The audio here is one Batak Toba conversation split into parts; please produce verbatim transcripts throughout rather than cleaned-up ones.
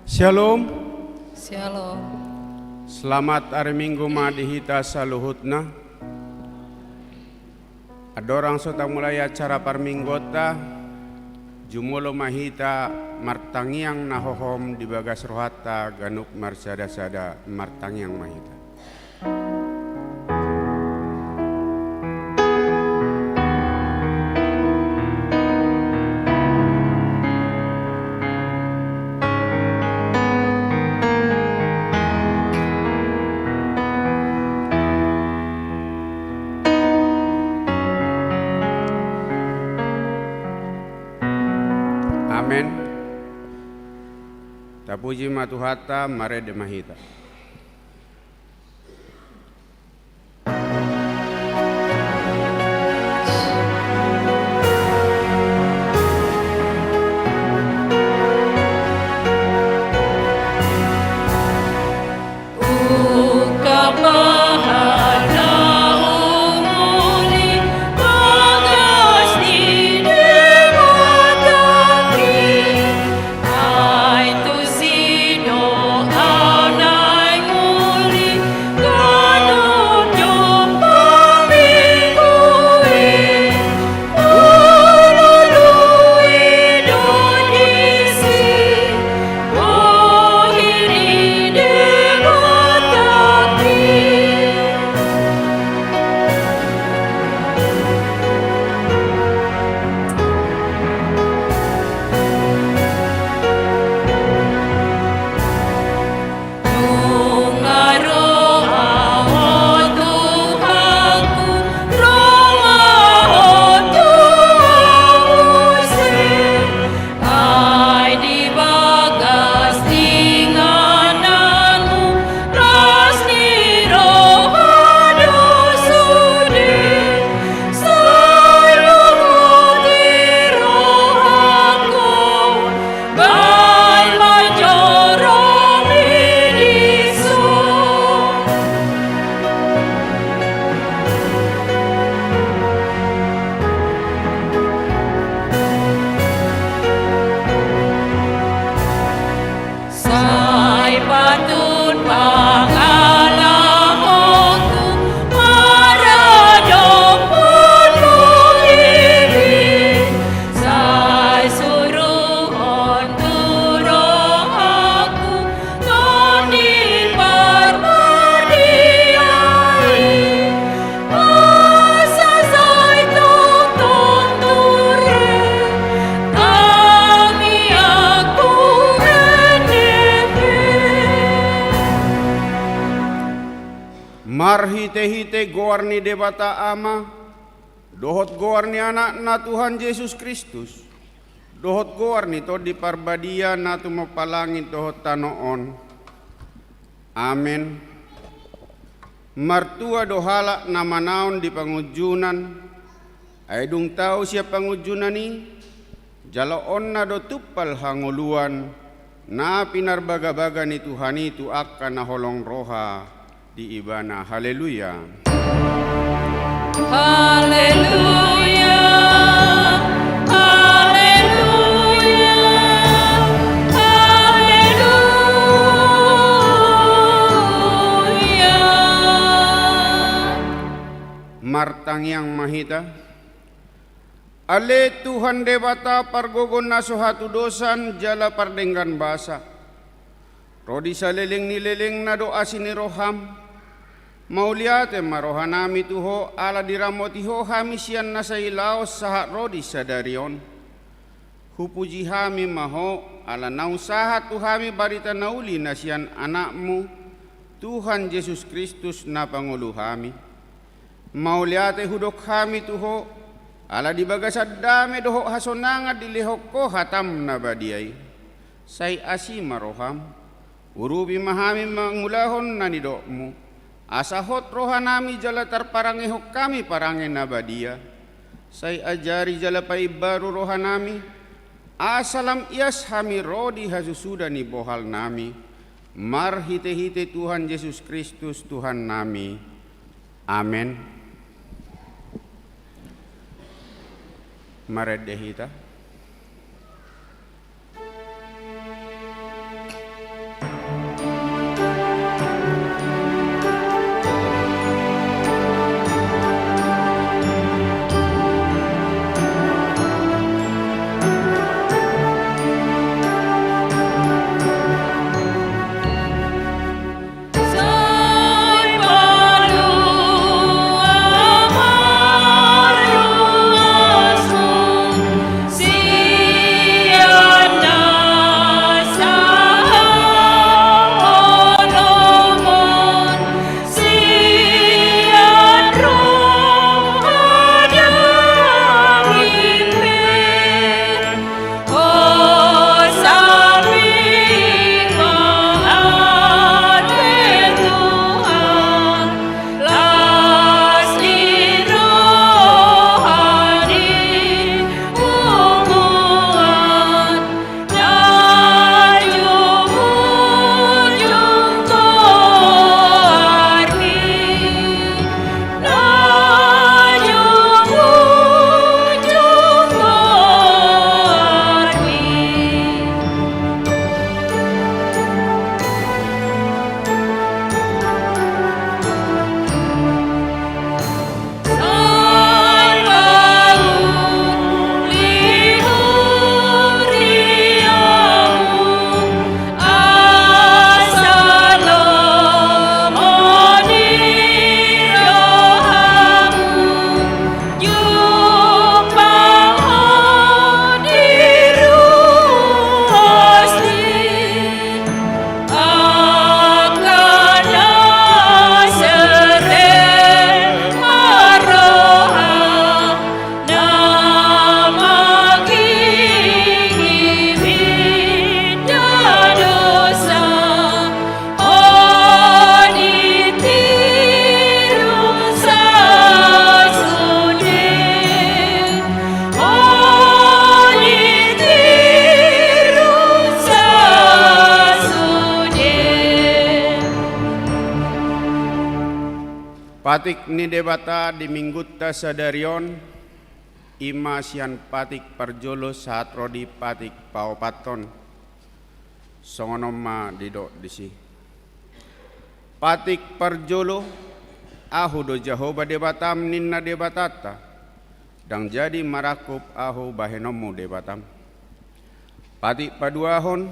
Shalom. Shalom. Selamat ari Minggu ma di hita saluhutna. Andorang so tamulai acara parmingguonta, jumolo ma hita martangiang na hohom di bagas rohanta ganup marsada-sada, martangiang ma hita. Amen. Tapuji ma Tuhanta, marende ma hita. Sai patut pangalahonku maradophon Ho ibi, sai suruhon tu rohangku tondi parbadia i. Asa sai tongtong ture tangiangku ende pe. Marhitehite goar ni Debata Ama, dohot goar ni Anakna Tuhan Jesus Kristus, dohot goar ni Tondi Parbadia na tumompa langit dohot tano on. Amen. Martua do halak na manaon di pangunjunan, ai dung tau sian pangunjunan i, jaloonna do tumpal hangoluan na pinarbagabaga ni Tuhan i tu angka na holong roha di Ibana. Haleluya. Haleluya. Haleluya. Haleluya. Martangiang ma hita. Ale Tuhan Debata pargogo na so hatudosan jala pardenggan basa, ro di saleleng ni lelengna do asi ni roham. Mauliate ma rohanami tu Ho ala diramoti Ho hami sian na sai laos sahat ro di sadari on. Hupuji hami ma Ho ala naung sahat tu hami barita na uli na sian Anakmu, Tuhan Jesus Kristus na pangolu hami. Mauliate hudok hami tu Ho, ala di bagasan dame dohot hasonangan dilehon Ho hatam na badia i. Sai asi ma roham, urupi ma hami mangulahon na nidokmu, asa hot rohanami jala tarparangehon hami parange na badia. Sai ajari jala paimbaru rohanami, asa lam ias hami ro di hasusuda ni bohalnami, marhitehite Tuhan Jesus Kristus Tuhannami. Amen. Marende hita. Patik ni Debata di Minggunta sadari on, i ma sian patik parjolo sahat ro di patik paopathon. Songon on ma didok disi. Patik parjolo, Ahu do Jahowa Debatam, ninna Debatanta, ndang jadi marangkup Ahu bahenonmu Debatam. Patik paduahon,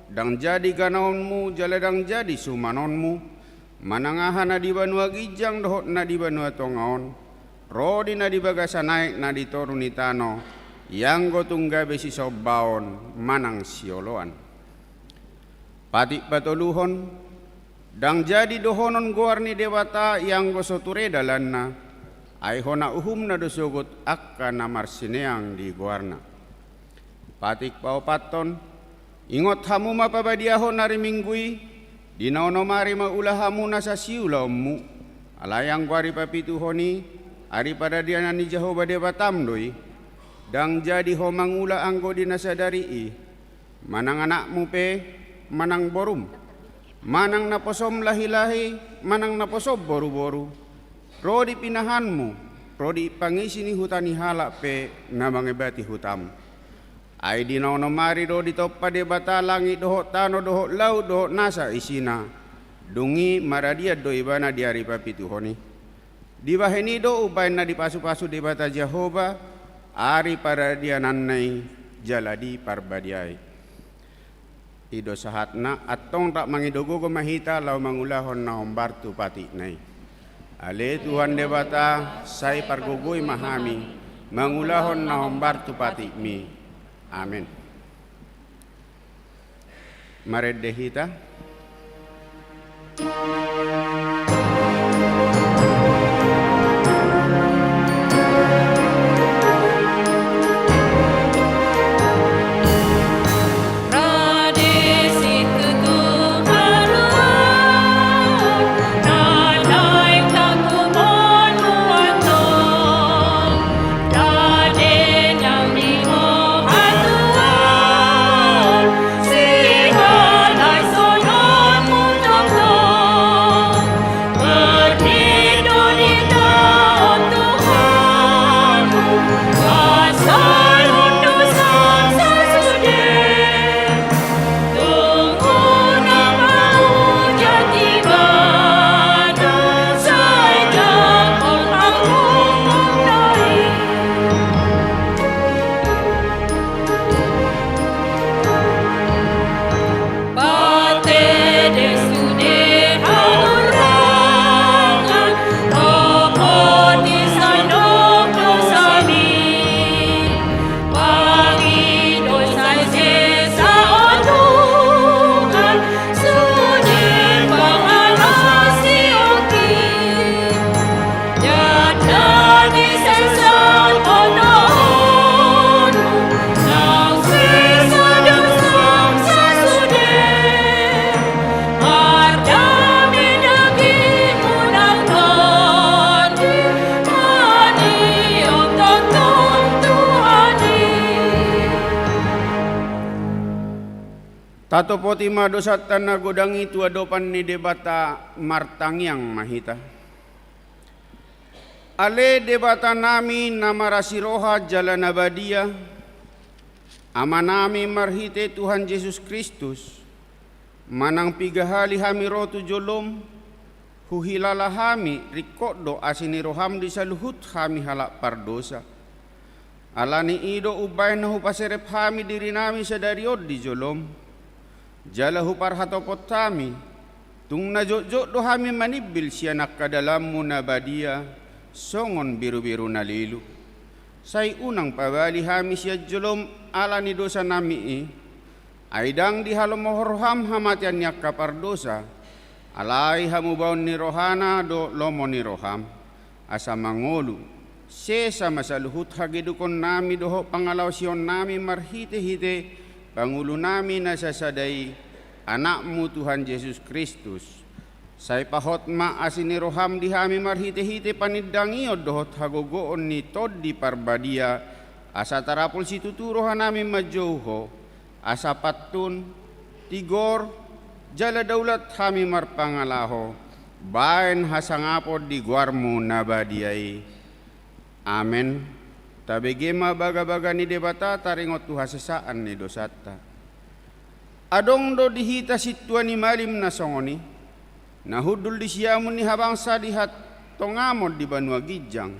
ndang jadi ganaonmu jala ndang jadi sumanonmu, manang aha na di banua ginjang dohot na di banua tonga on, ro di na di bagasan aek na di toru ni tano, ianggo tung gabe sisombaon manang sioloan. Patik patoluhon, ndang jadi dohonon goar ni Debata ianggo so ture dalanna, ai hona uhumna do sogot angka na marsineang di goarna. Patik paopathon, ingot hamu ma pabadiahon ari Minggu i, di na onom ari ma ula hamu nasa siulaonmu, alai anggo ari papituhon i, ari paradianan ni Jahowa Debatam do i. Ndang jadi ho mangula anggo di na sadari i, manang anakmu pe, manang borum, manang naposom lahilahi, manang naposom boruboru, ro di pinahanmu, ro di pangisi ni huta ni halak pe na mangebati hutam. Ai di na onom ari do ditompa Debata langit dohot tano dohot laut dohot nasa isina, dung i maradian do ibana di ari papituhon i. Dibahen i do umbahen na dipasupasu Debata Jahowa ari paradiananna i jala diparbadiai. I do sahatna, antong rap mangido gogo ma hita laho mangulahon na hombar tu patikna i. Ale Tuhan Debata, sai pargogoi ma hami mangulahon na hombar tu patikmi. Amen. Marende hita. Tatopoti ma dosanta na godang i tu adopan ni Debata, martangiang ma hita. Ale Debatanami na marasi roha jala na badia, Amanami marhite Tuhan Jesus Kristus, manang piga hali hami ro tu jolom, huhilala hami ringkot do asi ni roham di saluhut hami halak pardosa. Ala ni i do umbahen na hupaserep hami dirinami sadari on di jolom, jala huparhatopot hami, tung na jotjot do hami manimbil sian angka dalanmu na badia, songon birubiru na lilu. Sai unang pabali hami sian jolom ala ni dosanami i, ai ndang dihalomohon roham hamatean ni angka pardosa, alai hamubaon ni rohana do lomo ni roham, asa mangolu, sesa ma saluhut hagedukonnami dohot pangalaosionnami marhitehite pangulunami na sasada i, Anakmu Tuhan Jesus Kristus. Sai pahot ma asi ni roham di hami marhitehite panindangion dohot hagogoon ni Tondi Parbadia, asa tarapul situtu rohanami manjou Ho, asa pantun, tigor, jala daulat hami marpangalaho, baen hasangapon di goarmu na badia i. Amen. Tabege ma bagabaga ni Debata taringot tu hasesaan ni dosanta. Adong do di hita sintua ni malim na songon i, na hundul di siamun ni habangsa di hatongamon di banua ginjang.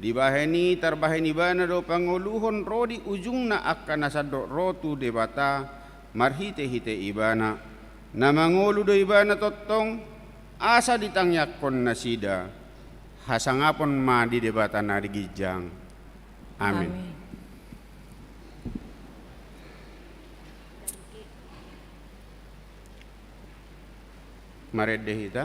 Dibahen i tarbahen ibana do pangoluhon ro di ujungna angka na sandok ro tu Debata marhitehite ibana. Na mangolu do ibana tongtong asa ditangiangkon nasida. Hasangapon ma di Debata na ginjang. Amen. Amen. Marende hita.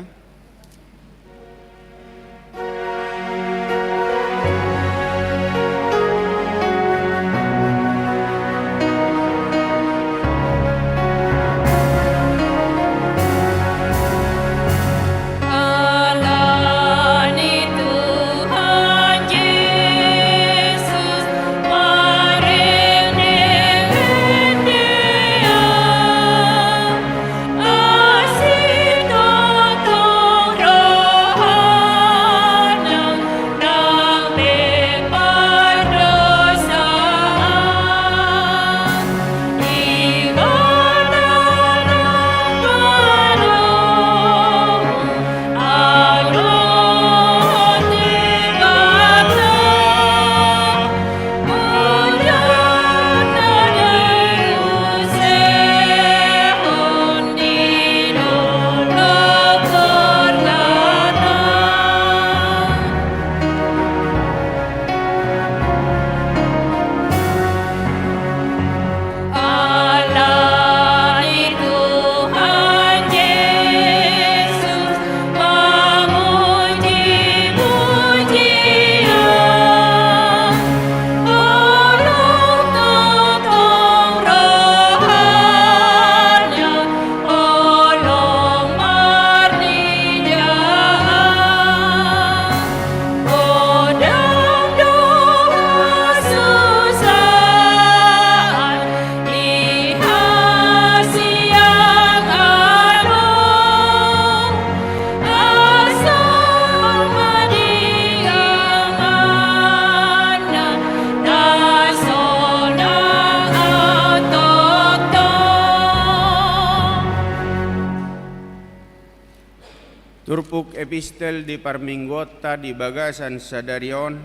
Turpuk epistel di parmingguonta di bagasan sadari on,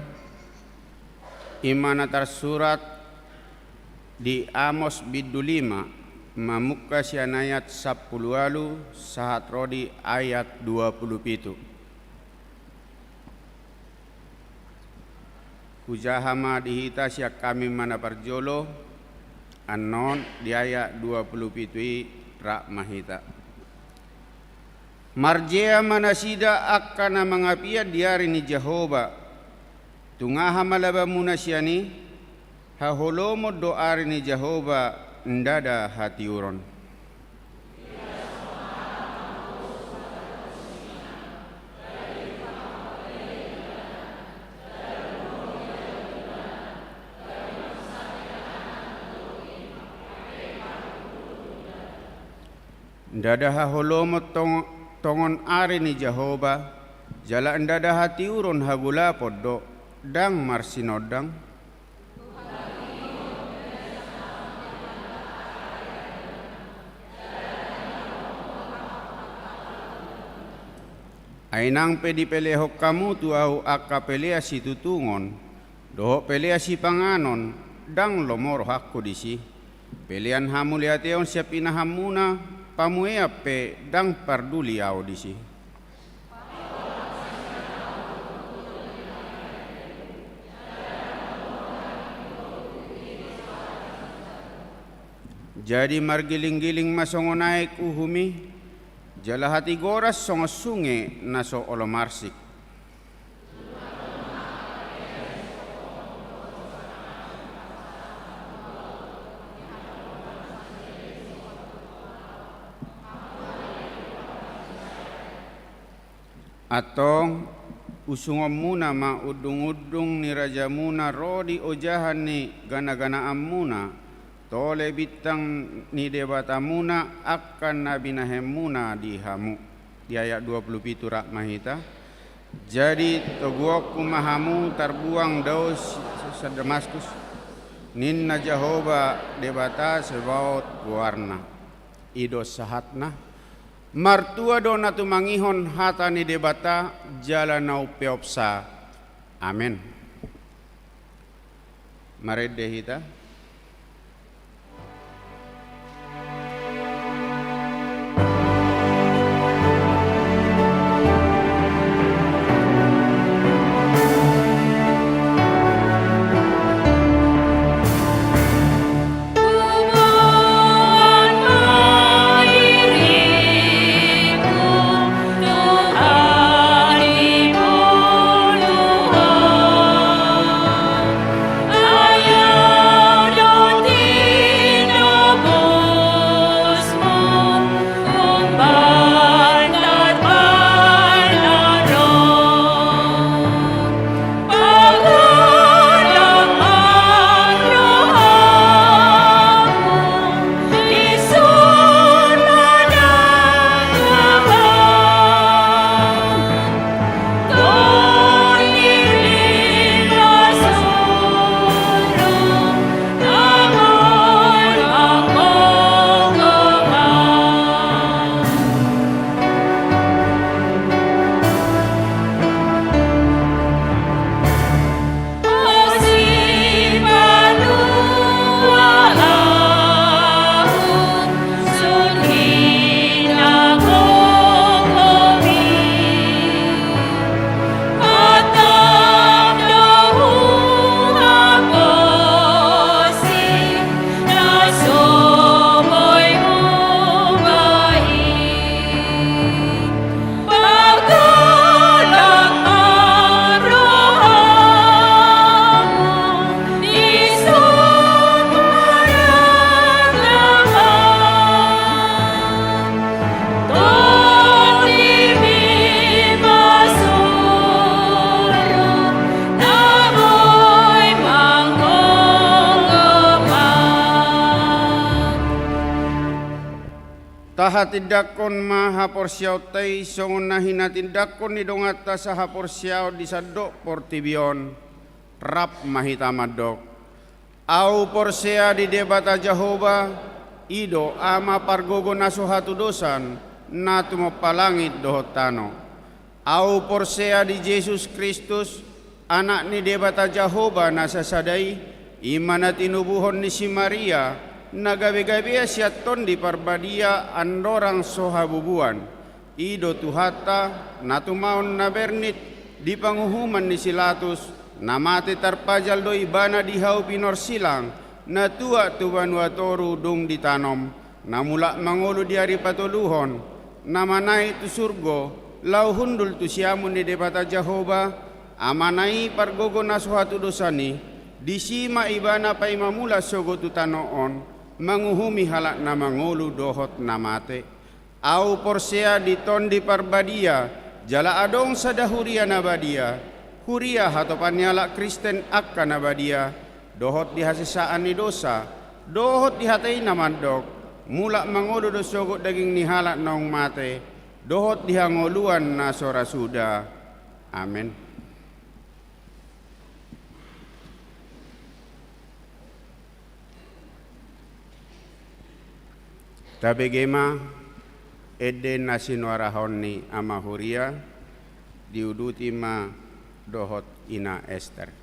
i ma na tarsurat di Amos bindu lima, mamungka sian ayat sampulu ualu sahat ro di ayat dua pulu pitu. Hujaha ma di hita sian hami ma na parjolo, annon di ayat dua pulu pitu i rap ma hita. Marjea ma nasida angka na mangapian di ari ni Jahowa. Tung aha ma labamuna sian i? Haholomon do ari ni Jahowa, ndada hatiuron. Ndada haholomon tong-, tongon ari ni Jahowa, jala ndada hatiuron hagolapon do, ndang marsinondang. Ai nang pe dipelehon hamu tu ahu angka pelean situtungon, dohot pelean sipanganon, ndang lomo rohangku disi. Pelean hamauliateon sian pinahanmuna, pamuean pe ndang parduli ahu disi. Jadi margilinggiling ma songon aek uhum i, jala hatigoran songon sunge na so olo marsik. Antong, usungonmuna ma undungundung ni rajamuna ro di ojahan ni ganaganaanmuna, tole bintang ni debatamuna angka na binahenmuna di hamu. Di ayat dua puluh pitu rap ma hita. Jadi toguonku ma hamu tarbuang dao sian Damaskus, ninna Jahowa Debata Sebaot goarna. I do sahatna. Martua do na tumangihon hata ni Debata jala na umpeopsa. Amen. Marende hita. Tahatindangkon ma haporseaonta i songon na hinatindangkon ni donganta sahaporseaon di sandok portibi on. Rap ma hita mandok. Ahu porsea di Debata Jahowa, i do Ama pargogo na so hatudosan, na tumompa langit dohot tano. Ahu porsea di Jesus Kristus, Anak ni Debata Jahowa na sasada i, i ma na tinubuhon ni si Maria, na gabe-gabea sian Tondi Parbadia andorang so habubuan. I do Tuhanta, na tumaon na bernit di panguhuman ni si Latus, na mate tarpajal do ibana di hau pinorsilang, na tuat tu banua toru dung ditanom, na mulak mangolu di ari patoluhon, na manaek tu surgo, laho hundul tu siamun ni Debata Jahowa, Amana i pargogo na so hatudosan i, disi ma ibana paima mulak sogot tu tano on, manguhumi halak na mangolu dohot na mate. Ahu porsea di Tondi Parbadia, jala adong sada huria na badia, huria hatopan ni halak Kristen angka na badia, dohot di hasesaan ni dosa, dohot di hata i na mandok, mulak mangolu do sogot daging ni halak naung mate, dohot di hangoluan na so ra suda. Amen. Tabege ma ende na sinuarahon ni ama huria, diuduti ma dohot ina Ester.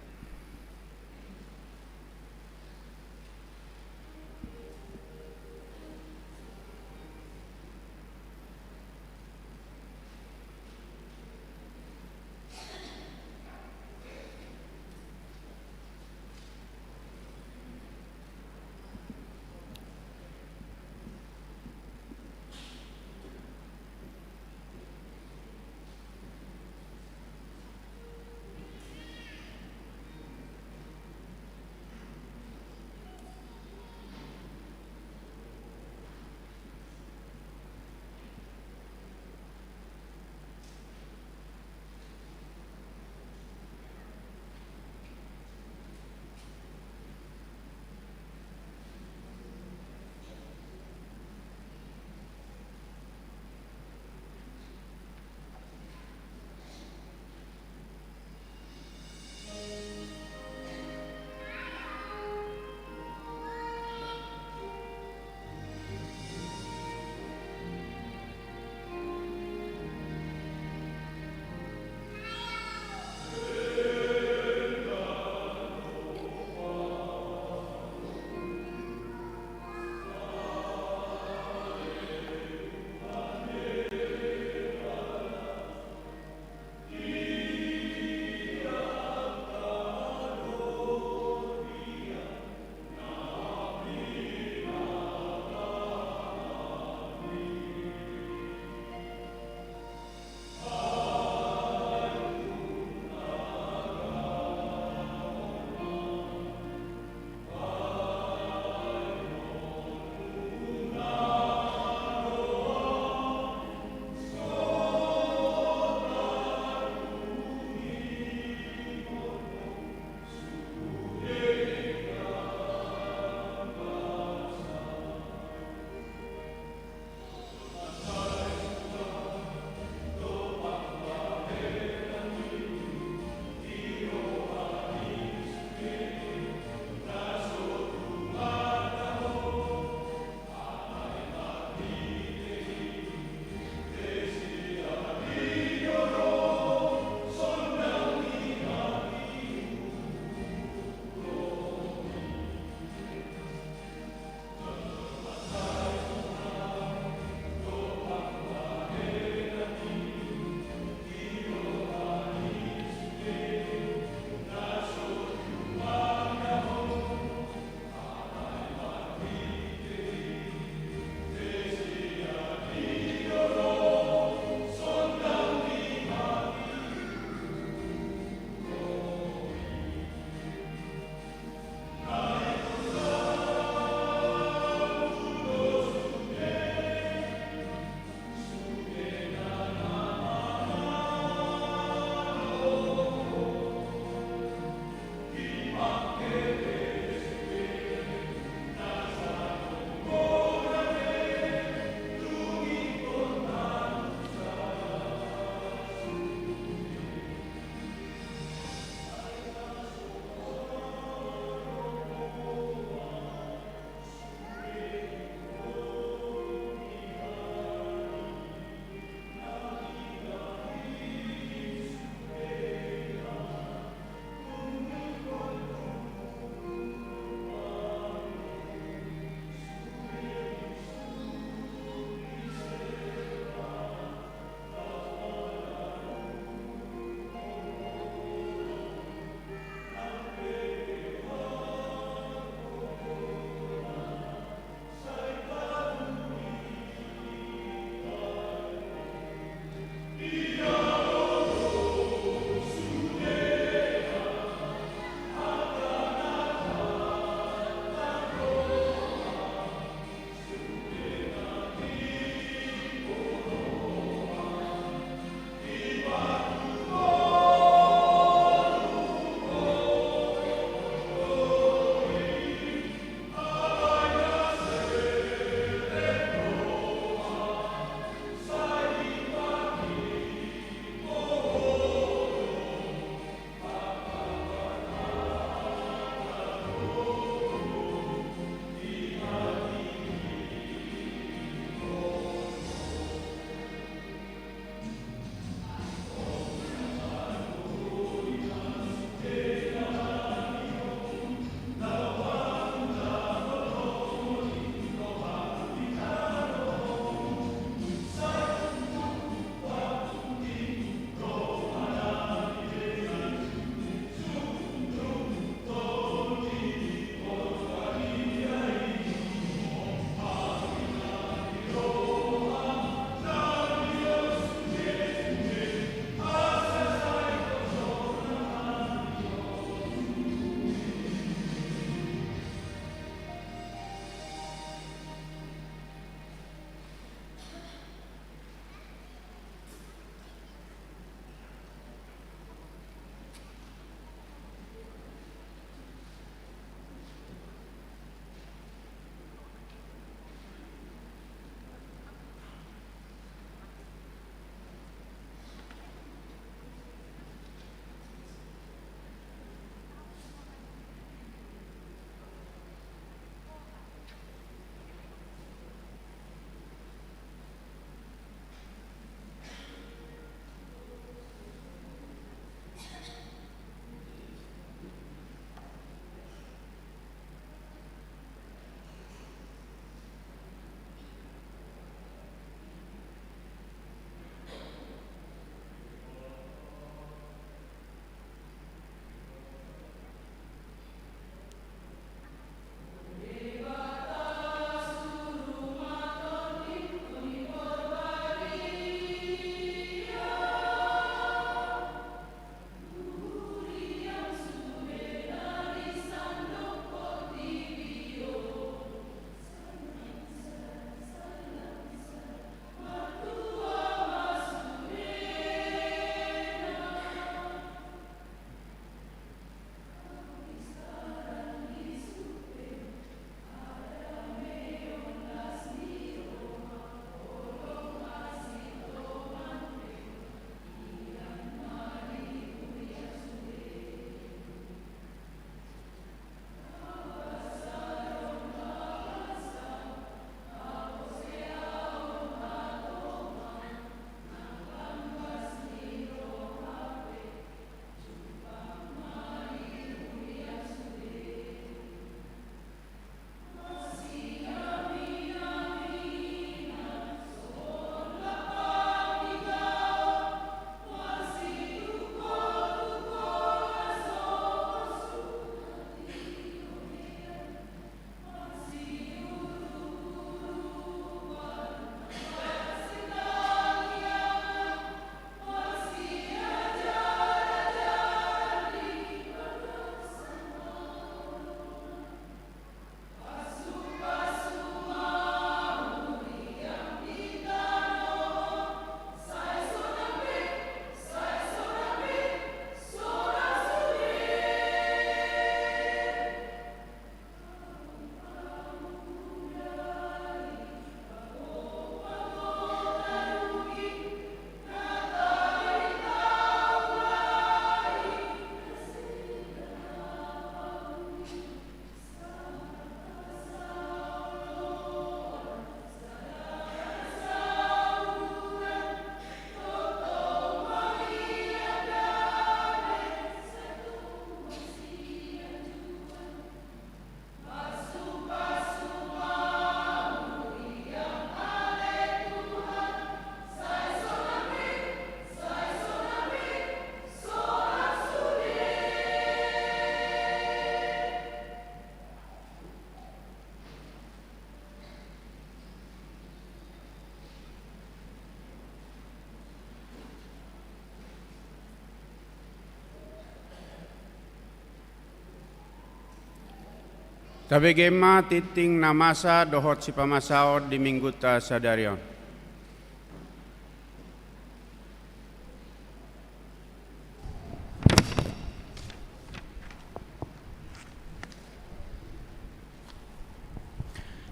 Tabege ma tingting na masa dohot sipamasaon di Mingguta sadari on.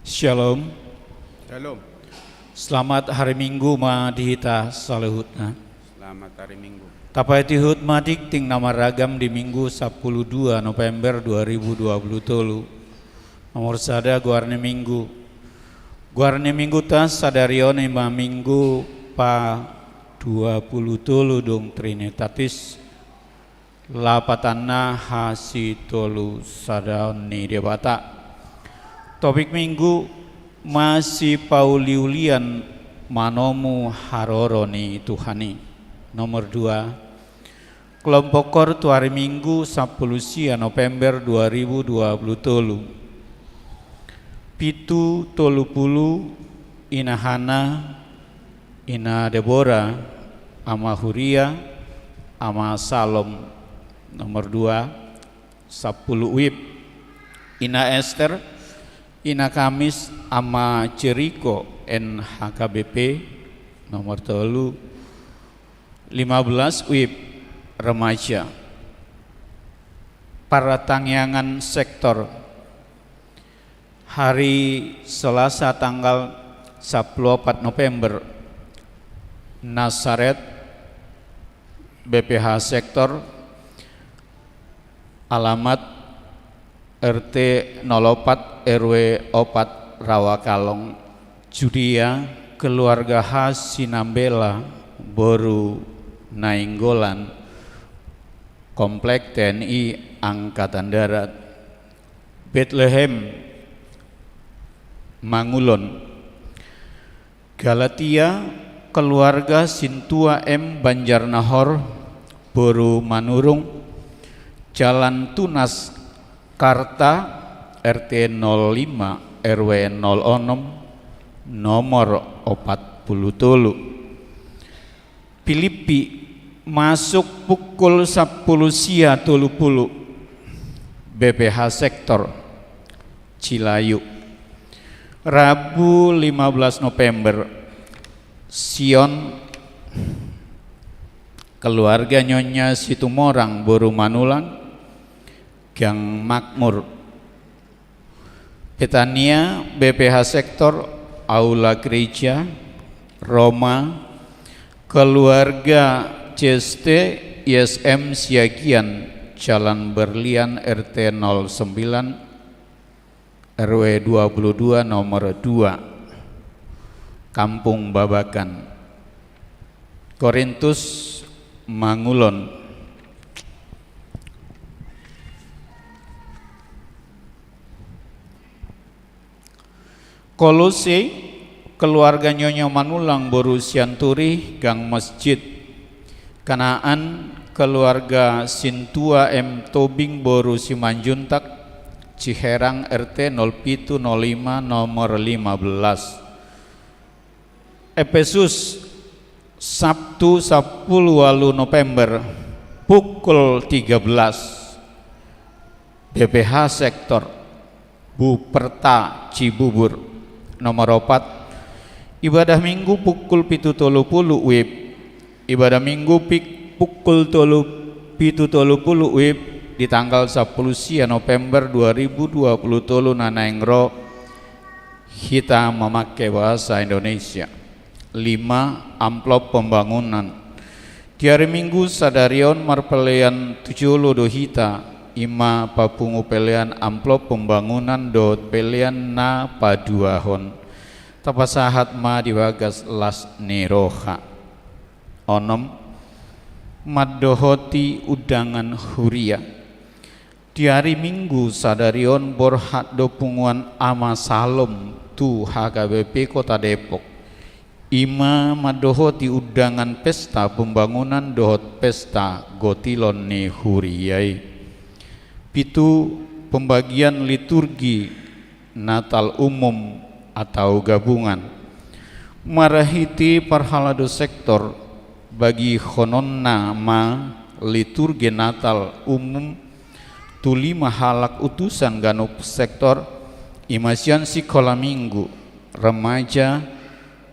Shalom. Shalom. Selamat hari Minggu ma di hita saluhutna. Selamat hari Minggu. Tapaihut ma tingting na maragam di Minggu sampulu dua November dua ribu dua puluh tolu. Nomor sada, goar ni Minggu. Goar ni Mingguta sadari on i ma Minggu pa dua puluh tolu dung Trinitatis, lapatanna hasitolusadaon ni Debata. Topik Minggu, masipauliulian manomu haroro ni Tuhan i. Nomor dua, kelompok koor tu ari Minggu sampulu sia November dua ribu dua puluh tolu. Pitu tolu pulu, Ina Hana, Ina Debora, Ama Huria, Ama Salom. Nomor dua, sampulu uip, Ina Ester, Ina Kamis, Ama Jeriko, N H K B P. Nomor tolu, lima belas uip, remaja. Partangiangan sektor. Hari Selasa tanggal sampulu opat November, Nasaret, B P H sektor, alamat R T nol opat R W opat, Rawakalong, Judea, keluarga H Sinambela, boru Nainggolan, Komplek T N I Angkatan Darat. Betlehem, Mangulon. Galatia, keluarga Sintua M Banjarnahor, boru Manurung, Jalan Tunas, Karta, R T nol lima R W nol onom, nomor opat pulu tolu. Pilippi, masuk pukul sampulu sia tolu pulu, B P H sektor, Cilayu. Rabu lima belas November, Sion, keluarga Nyonya Situmorang, boru Manurung, Gang Makmur. Betania, B P H sektor, Aula Gereja, Roma, keluarga C S T, I S M Siagian, Jalan Berlian, R T nol sembilan R W dua puluh dua nomor dua, Kampung Babakan, Korintus, Mangulon. Kolose, keluarga Nyonya Manurung, boru Sianturi, Gang Masjid. Kanaan, keluarga Sintua M Tobing, boru Simanjuntak, Ciherang, R T nol pitu nol lima nomor lima belas. Efesus, Sabtu sampulu ualu November, pukul tiga belas, B P H sektor, Buperta, Cibubur. Nomor opat, ibadah Minggu pukul pitu tolu pulu uip. Ibadah Minggu pik-, pukul tolu, pitu tolu pulu uip di tanggal sampulu sia November dua ribu dua puluh tolu na naeng ro, hita mamake bahasa Indonesia. Lima, amplop pembangunan. Di ari Minggu sadari on marpelean tu jolo do hita, i ma papungu pelean amplop pembangunan dohot pelean na paduahon. Tapasahat ma di bagas las ni roha. Onom, mandohoti undangan huria. Di ari Minggu sadari on borhat do punguan Ama Salom tu H K B P Kota Depok. I ma mandohoti undangan pesta pembangunan dohot pesta gotilon ni huria i. Pitu, pembagian liturgi Natal umum atau gabungan. Marhite parhalado sektor, bagihononna ma liturgi Natal umum tu lima halak utusan ganup sektor, i ma sian sikola minggu, remaja,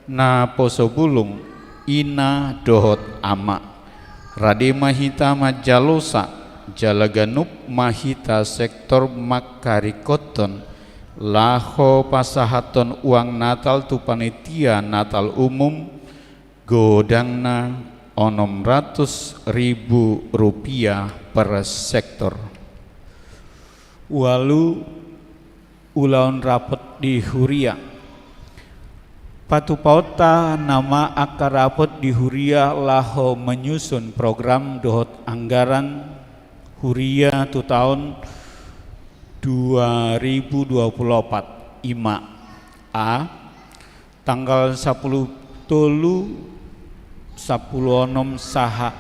naposo bulung, ina dohot ama. Rade ma hita manjalosa, jala ganup ma hita sektor mangkaringkothon, laho pasahathon uang Natal tu panitia Natal umum, godangna onom ratus ribu rupiah per sektor. Ualu, ulaon rapot di huria. Patupaonta nama angka rapot di huria laho menyusun program dohot anggaran huria tu taon dua ribu dua puluh opat, i ma: A, tanggal sampulu tolu, sampulu onom sahat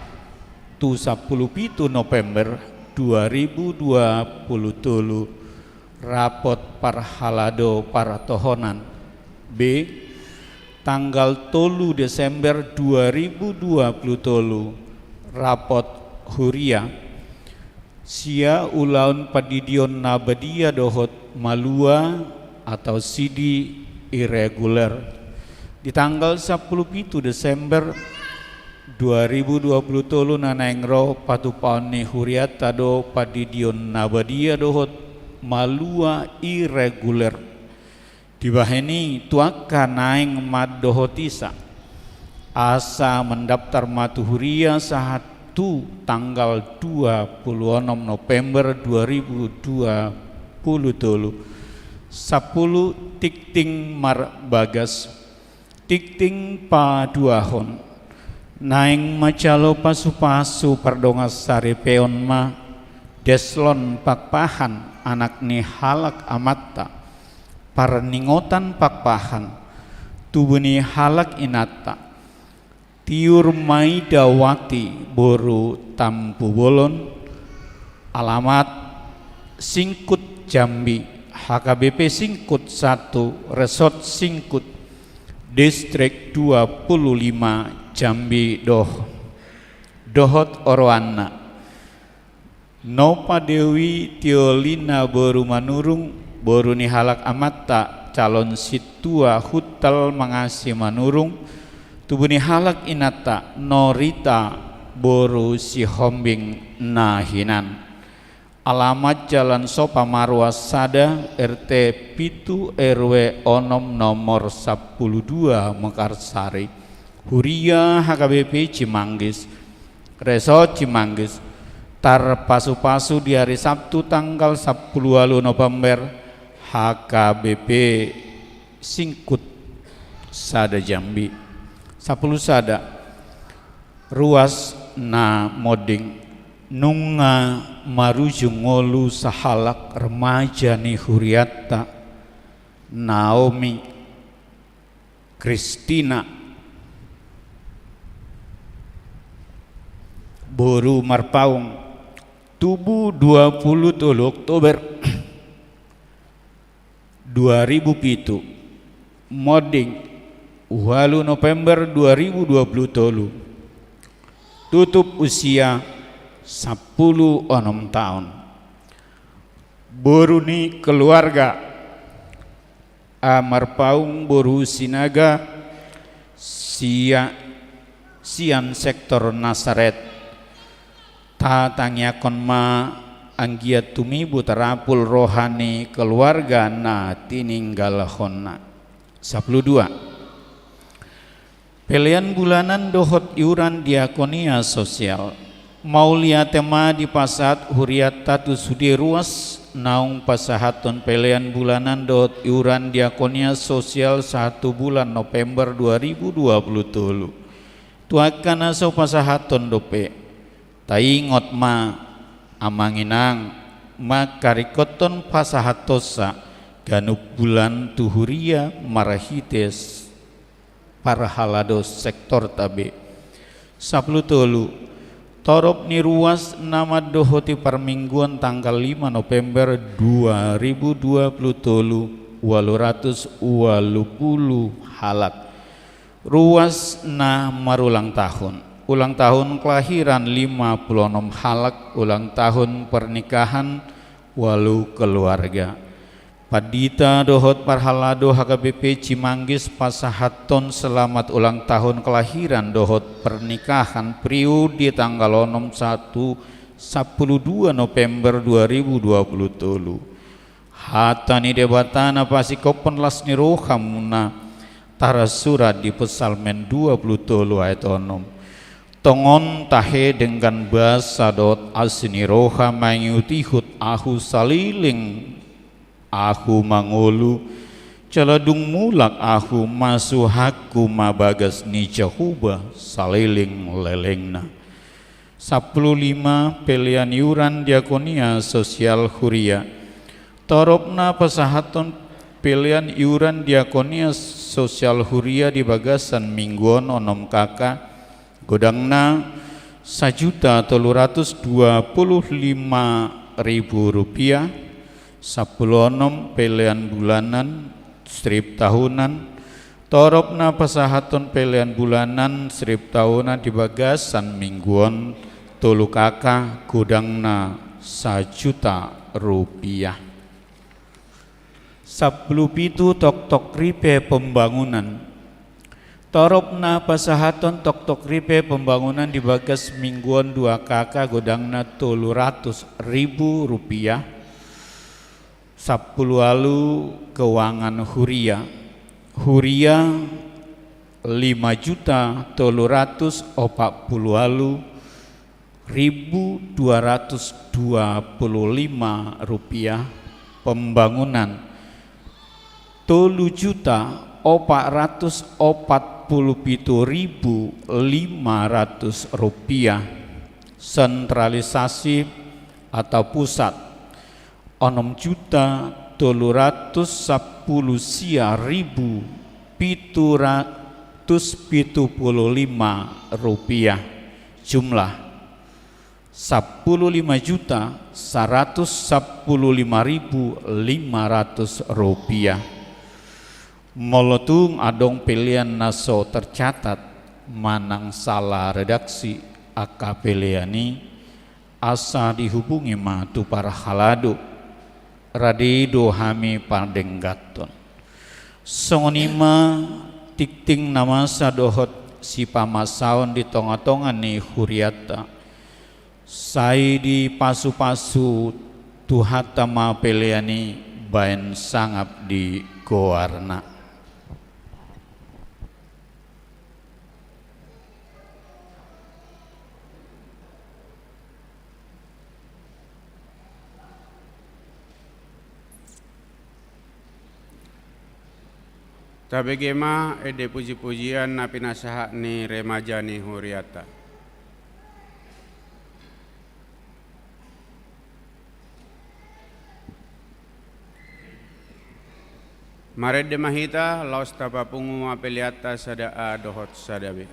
tu sampulu pitu November dua ribu dua puluh tolu, rapot parhalado partohonan. B, tanggal tolu Desember dua ribu dua puluh tolu, rapot huria. Sia ulaon pandidion na badia dohot malua atau sidi irreguler. Di tanggal sampulu pitu Desember dua ribu dua puluh tolu na naeng ro patupaon ni hurianta do pandidion na badia dohot malua irreguler. Dibahen i tu angka naeng mandohoti sa, asa mandaptar ma tu huria sahat tu tanggal dua puluh onom November dua ribu dua puluh tolu. Sampulu, tingting marbagas. Tingting paduahon. Naeng manjalo pasupasu pardongansaripeon ma Deslon Pakpahan, anak ni halak amanta, Parningotan Pakpahan, tubu ni halak inanta, Tiur Maidawati boru Tampubolon, alamat Singkut, Jambi, H K B P Singkut satu, Resort Singkut, Distrik dua puluh lima, Jambi doh-, dohot oroanna. Nopa Dewi Tiolina boru Manurung, boru ni halak amanta, calon sintua Hutal Mangasi Manurung, tubu ni halak inanta, Norita boru Sihombing na hinan. Alamat Jalan Sopa Maruas sada, R T pitu, R W onom, nomor sampulu dua, Mekarsari. Huria H K B P Cimanggis, Resort Cimanggis, tarpasupasu di hari Sabtu tanggal sampulu ualu November, H K B P Singkut sada, Jambi. Sampulu sada. Ruas na monding. Nunga marujung ngolu sahalak remaja ni hurianta, Naomi, Kristina boru Marpaung, tubu dua puluh tolu Oktober dua ribu pitu, monding ualu November dua ribu dua puluh tolu, tutup usia sampulu onom taon. Boru ni keluarga: A. Marpaung boru Sinaga, sia-, sian sektor Nasaret. Tatangiangkon ma anggiat tumibu tarapul roha ni keluarga na tininggalhonna. Sampulu dua. Pelean bulanan dohot iuran diakonia sosial. Mauliate ma dipasahat hurianta tu sude ruas naung pasahathon pelean bulanan dohot iuran diakonia sosial sahat tu bulan November dua ribu dua puluh tolu. Tu angka na so pasahathon dope, taingot ma, amang inang, mangkaringkothon pasahathonsa ganup bulan tu huria marhite parhalado sektorta be. Sampulu tolu. Torop ni ruas na mandohoti parmingguon tanggal lima November dua ribu dua puluh tolu, ualu ratus ualu pulu halak. Ruas na marulang tahun. Ulang tahun kelahiran lima puluh onom halak, ulang tahun pernikahan Ualu keluarga. Pandita dohot parhalado H K B P Cimanggis pasahathon selamat ulang tahun kelahiran dohot pernikahan Priu di tanggal onom satu, sampulu dua November dua ribu dua pulu tolu. Hata ni Debata na pasingkophon las ni rohamuna, tarsurat di Psalmen dua pulu tolu ayat onom. Tongon tahe denggan basa dohot asi ni roha mangihut-ihut ahu saleleng ahu mangolu, jala dung mulak ahu masuhakku ma bagas ni Jahowa saleleng lelengna. Sampulu lima, pelean iuran diakonia sosial huria. Toropna pasahathon pelean iuran diakonia sosial huria di bagasan minggu on onom K K, godangna sajuta tolu ratus dua pulu lima ribu rupiah. Sampulu onom, pelean bulanan, strip tahunan. Toropna pasahathon pelean bulanan, strip tahunan di bagasan minggu on tolu K K, godangna sajuta rupiah. Sampulu pitu, toktok ripe pembangunan. Toropna pasahathon toktok ripe pembangunan di bagas minggu on dua K K, godangna tolu ratus ribu rupiah. Sampulu ualu, keuangan huria. Huria lima juta tolu ratus opat pulu ualu ribu dua ratus dua pulu lima rupiah. Pembangunan tolu juta opat ratus opat pulu pitu ribu lima ratus rupiah. Sentralisasi atau pusat, onom juta tolu ratus sampulu sia ribu pitu ratus pitu pulu lima rupiah. Jumlah sampulu lima juta saratus sampulu lima ribu lima ratus rupiah. Molo tung adong pelean na so tercatat manang sala redaksi angka pelean i, asa dihubungi ma tu parhalado. Rade do hami padengganhon. Songon i ma tingting na masa dohot sipamasaon di tonga-tonga ni hurianta. Sai dipasupasu Tuhanta ma pelean i baen sangap di goarna. Tabege ma ende puji-pujian na pinasahat ni remaja ni hurianta. Marende ma hita, laos tapapungu ma peleanta sada A dohot sada B.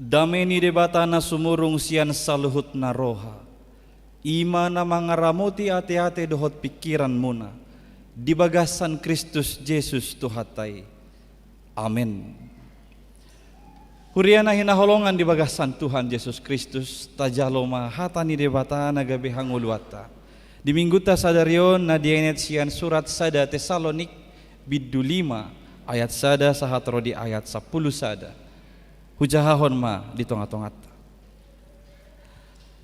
Dame ni Debata na sumurung sian saluhutna roha, i ma na mangaramoti ateate dohot pingkiranmuna di bagasan Kristus Jesus Tuhanta i. Amen. Huria na hinaholongan di bagasan Tuhan Jesus Kristus, tajalo ma hata ni Debata na gabe hangoluanta di Minggunta sadari on, na dienet sian surat sada Tesalonik, bindu lima, ayat sada sahat ro di ayat sampulu sada. Hujahahon ma di tongatonganta.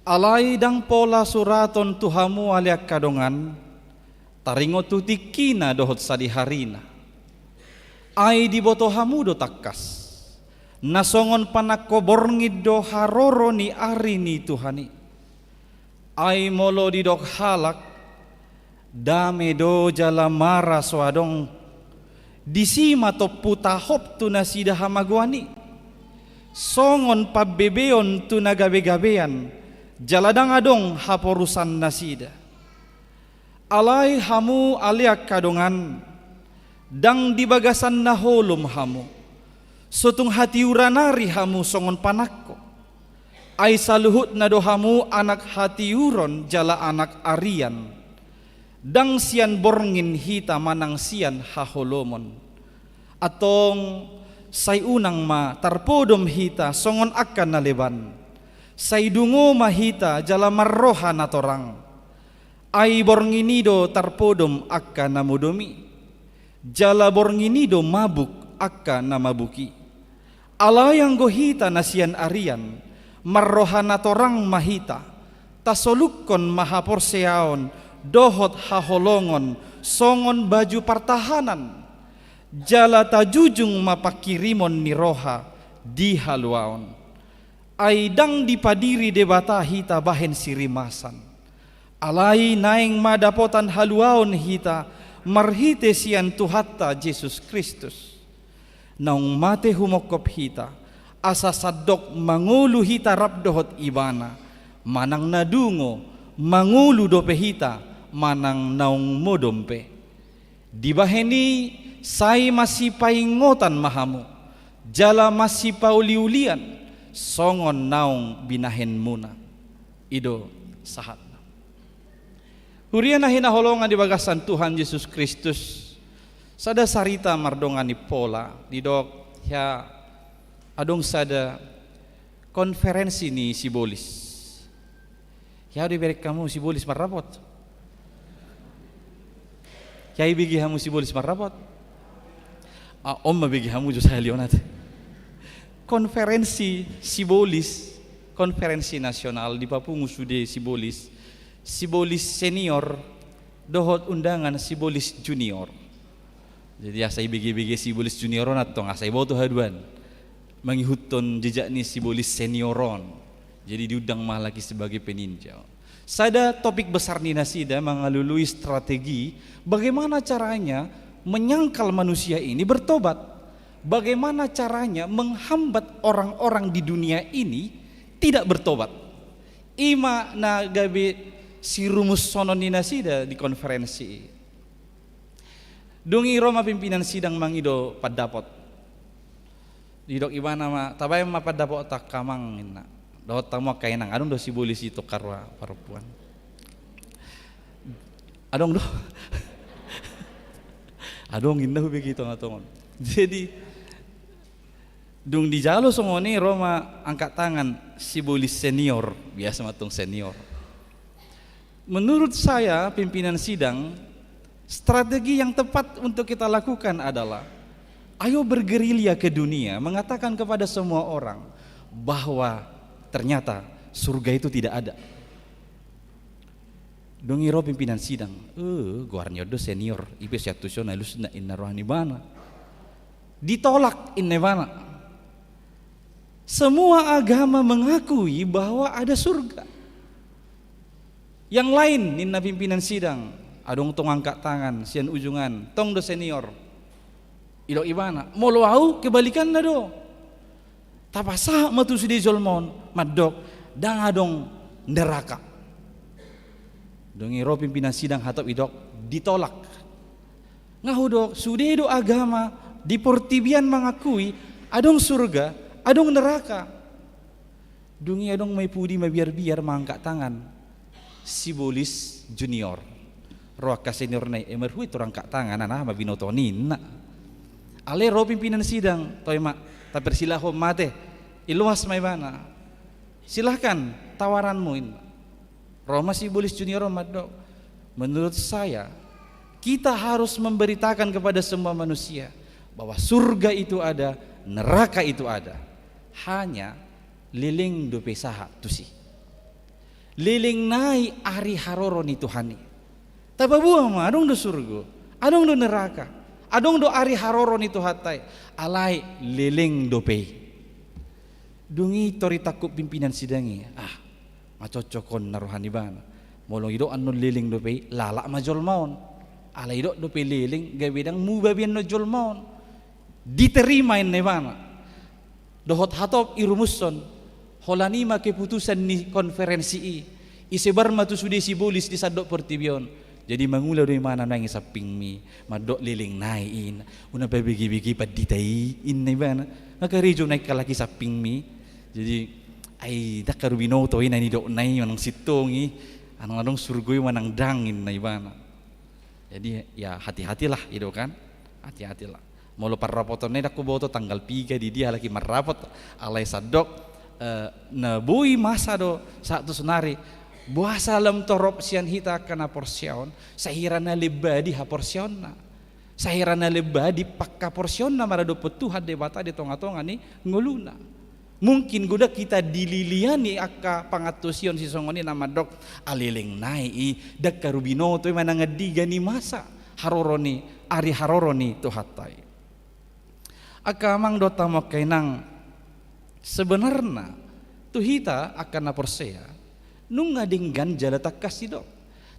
Alai ndang pola suraton tu hamu ale angka dongan, taringot tu tingkina dohot sadiharina. Ai diboto hamu do tangkas, na songon panangko borngin do haroro ni ari ni Tuhan i. Ai molo didok halak, dame do jala mara so adong, disi ma tompu tahop tu nasida hamagoan i. Songon pambebeon tu na gabegabean, jala ndang adong haporusan nasida. Alai hamu ale angka dongan, ndang di bagasan na holom hamu, so tung hatiuran ari hamu songon panangko. Ai saluhutna do hamu anak hatiuron jala anak arian. Ndang sian borngin hita manang sian haholomon. Antong, sai unang ma tarpodom hita songon angka na leban. Sai dungo ma hita jala marroha na torang. Ai borngin i do tarpodom angka na modom i, jala borngin i do mabuk angka na mabuk i. Alai anggo hita na sian arian, marroha na torang ma hita, tasolukkon ma haporseaon dohot haholongon songon baju partahanan, jala tajujung ma pangkirimon ni roha di haluaon. Ai ndang dipadiri Debata hita bahen sirimasan. Alai naeng ma dapotan haluaon hita marhite sian Tuhanta Jesus Kristus. Naung mate humongkop hita, asa sandok mangolu hita rap dohot Ibana, manang na dungo, mangolu dope hita, manang naung modom pe. Dibahen i sai masipaingotan ma hamu, jala masipauliulian, songon naung binahenmuna. I do sahatna. Huria na hinaholongan di bagasan Tuhan Jesus Kristus, sada sarita mardongan ni pola, didok hea adong sada konferensi ni sibolis. Hea do iberek hamu sibolis marrapot? Hea ibege hamu sibolis marrapot? Ah, on ma bege hamu jo sahali on ate. Konferensi sibolis, konferensi nasional dipapungu sude sibolis, sibolis senior, dohot undangan sibolis junior. Jadi asa ibege-bege sibolis junior on antong asa iboto haduan mangihuthon jejak ni sibolis senior on. Jadi diundang ma halak i sebagai peninjau. Sada topik besar ni nasida mangalului strategi bagaimana caranya menyangkal manusia ini bertobat. Bagaimana caranya menghambat orang-orang di dunia ini tidak bertobat. I ma na gabe sirumushonon ni nasida di konferensi i. Dung i ro ma pimpinan sidang mangido pandapot. Didok ibana ma, tabaen ma pandapotta angka amang ninna. Dohot hamu angka inang, adong do sibolis i tongka roha parompuan. Adong do. Adong ninna hubege i tongatonga on. Jadi, dung dijalo songon i ro ma angkat tangan sibolis senior, biasa ma antong senior. Menurut saya, pimpinan sidang, strategi yang tepat untuk kita lakukan adalah, ayo bergerilya ke dunia, mengatakan kepada semua orang bahwa ternyata surga itu tidak ada. Dung i ro pimpinan sidang, eh, goarna on do senior, i pe sian tusi on alusna, ninna roha ni ibana. Ditolak, ninna ibana. Semua agama mengakui bahwa ada surga. Yang lain, ninna pimpinan sidang, adong tong angkat tangan sian ujung an, tong do senior. Didok ibana, molo au kebalikanna do. Tapasahat ma tu sude jolma on, mandok, ndang adong neraka. Dung i ro pimpinan sidang hatop didok, ditolak. Nga hudok, sude do agama di portibi an mangakui adong surga, adong neraka. Dung i adong ma i pudi mabiar-biar mangangkat tangan Sibolis junior. Ro angka seniorna i, "E, marhua i tor angkat tangan, aha ma binoto ni?" ninna. Alai ro pimpinan sidang, "Toe ma, tapersilahon ma ate." Iloas ma ibana. "Silahkan, tawaranmu," ninna. Ro ma Sibolis junior on mandok, "Menurut saya, kita harus memberitakan kepada semua manusia bahwa surga itu ada, neraka itu ada. Hanya leleng dope sahat tusi. Leleng nai ari haroro ni Tuhan i. Tapaboa ma, adong do surgo, adong do neraka, adong do ari haroro ni Tuhanta i, alai leleng dope i." Dung i tor ditangkup pimpinan sidang i, "Ah, macocok on na roha ni ibana. Molo idok annon leleng dope i, lalap ma jolma on. Alai idok dope leleng, gabe ndang muba be annon jolma on." Diterima, ninna ibana. Dohot hatop irumushon, "Holan i ma keputusan ni konferensi i. Isebar ma tu sude Sibolis di sandok portibi on. Jadi mangula do imana nuaeng i sampingmi, mandok leleng nai i, ninna. Unang pabege-bege pandita i," ninna ibana. "Nga karejo nuaeng halak i sampingmi. Jadi, ai ndang haru binoto i na nidokna i manang sintong i, annon adong surgo i manang ndang," ninna ibana. Jadi, ya, hati-hatilah, i do kan? Hati-hatilah. Molo parrapotonna i ndang huboto tanggal piga, di dia halak i marrapot, alai sandok, eh, na boi masa do sahat tu saonari. Boasa lam torop sian hita angka na porsea on, sahira na lemba di haporseaonna. Sahira na lemba di panghaporseaonna maradophon Tuhan Debata di tonga-tonga ni ngoluna. Mungkin godang hita dililiani angka pangantusion sisongon i na mandok, "Ah, leleng nai i, ndang haru binoto i manang andigan i masa haroro ni, ari haroro ni Tuhanta i." Angka amang dohot hamu angka inang, sebenarna tu hita angka na porsea, nunga denggan jala tangkas didok.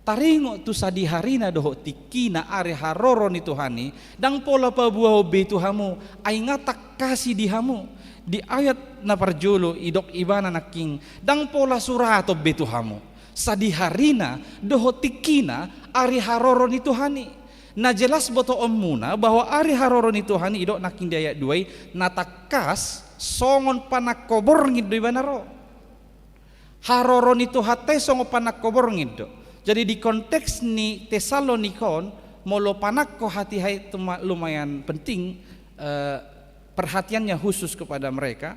Taringot tu sadiharina dohot tingkina ari haroro ni Tuhan i, ndang pola paboahon be tu hamu, ai nga tangkasi di hamu. Di ayat na parjolo idok ibana nangkin, ndang pola suraton be tu hamu sadiharina dohot tingkina ari haroro ni Tuhan i. Na jelas botoonmuna bahwa ari haroro ni Tuhan i, idok nangkin di ayat dua i, na tangkas songon panangko borngin do ibana ro. Haroro ni Tuhanta i songon panangko borngin do. Jadi di konteks ni Tesalonika on, molo panangko hatiha i tuma-, lumayan penting, eh, perhatiannya khusus kepada mereka.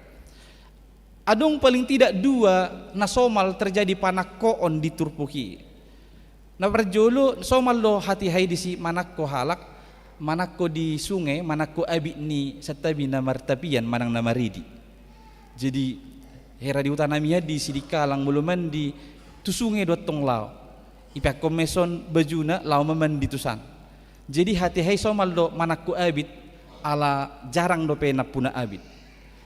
Adong paling tidak dua na somal terjadi panangkoon di turpuk i. Na parjolo, somal do hatiha i disi manangko halak, manangko di sunge, manangko abit ni santabi na martapian manang na maridi. Jadi, hera di huta nami an di Sidikalang molo mandi tu sunge do antong laho. Ipeakkon ma i son bajuna, laho ma mandi tu san. Jadi hatiha i somal do manangko abit, ala jarang dope nampuna abit.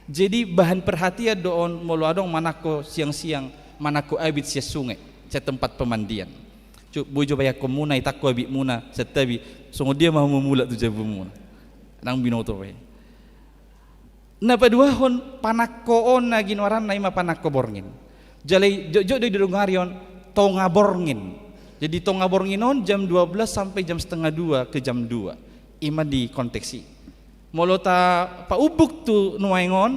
Jadi bahan perhatian do on molo adong manangko siang-siang, manangko abit sian sunge, sian tempat pemandian. Cu, boi jo paeakkonmuna i, tangko abitmuna santabi, songon dia ma hamu mulak tu jabumuna. Ndang binoto be. Na paduahon panangkoon na ginoaranna i ma panangko borngin. Jala i jotjot do didongari on tonga borngin. Jadi tonga borngin on jam dua belas sampai jam setengah dua ke jam dua. I ma di konteks i. Molo tapaumbuk tu nuaeng on,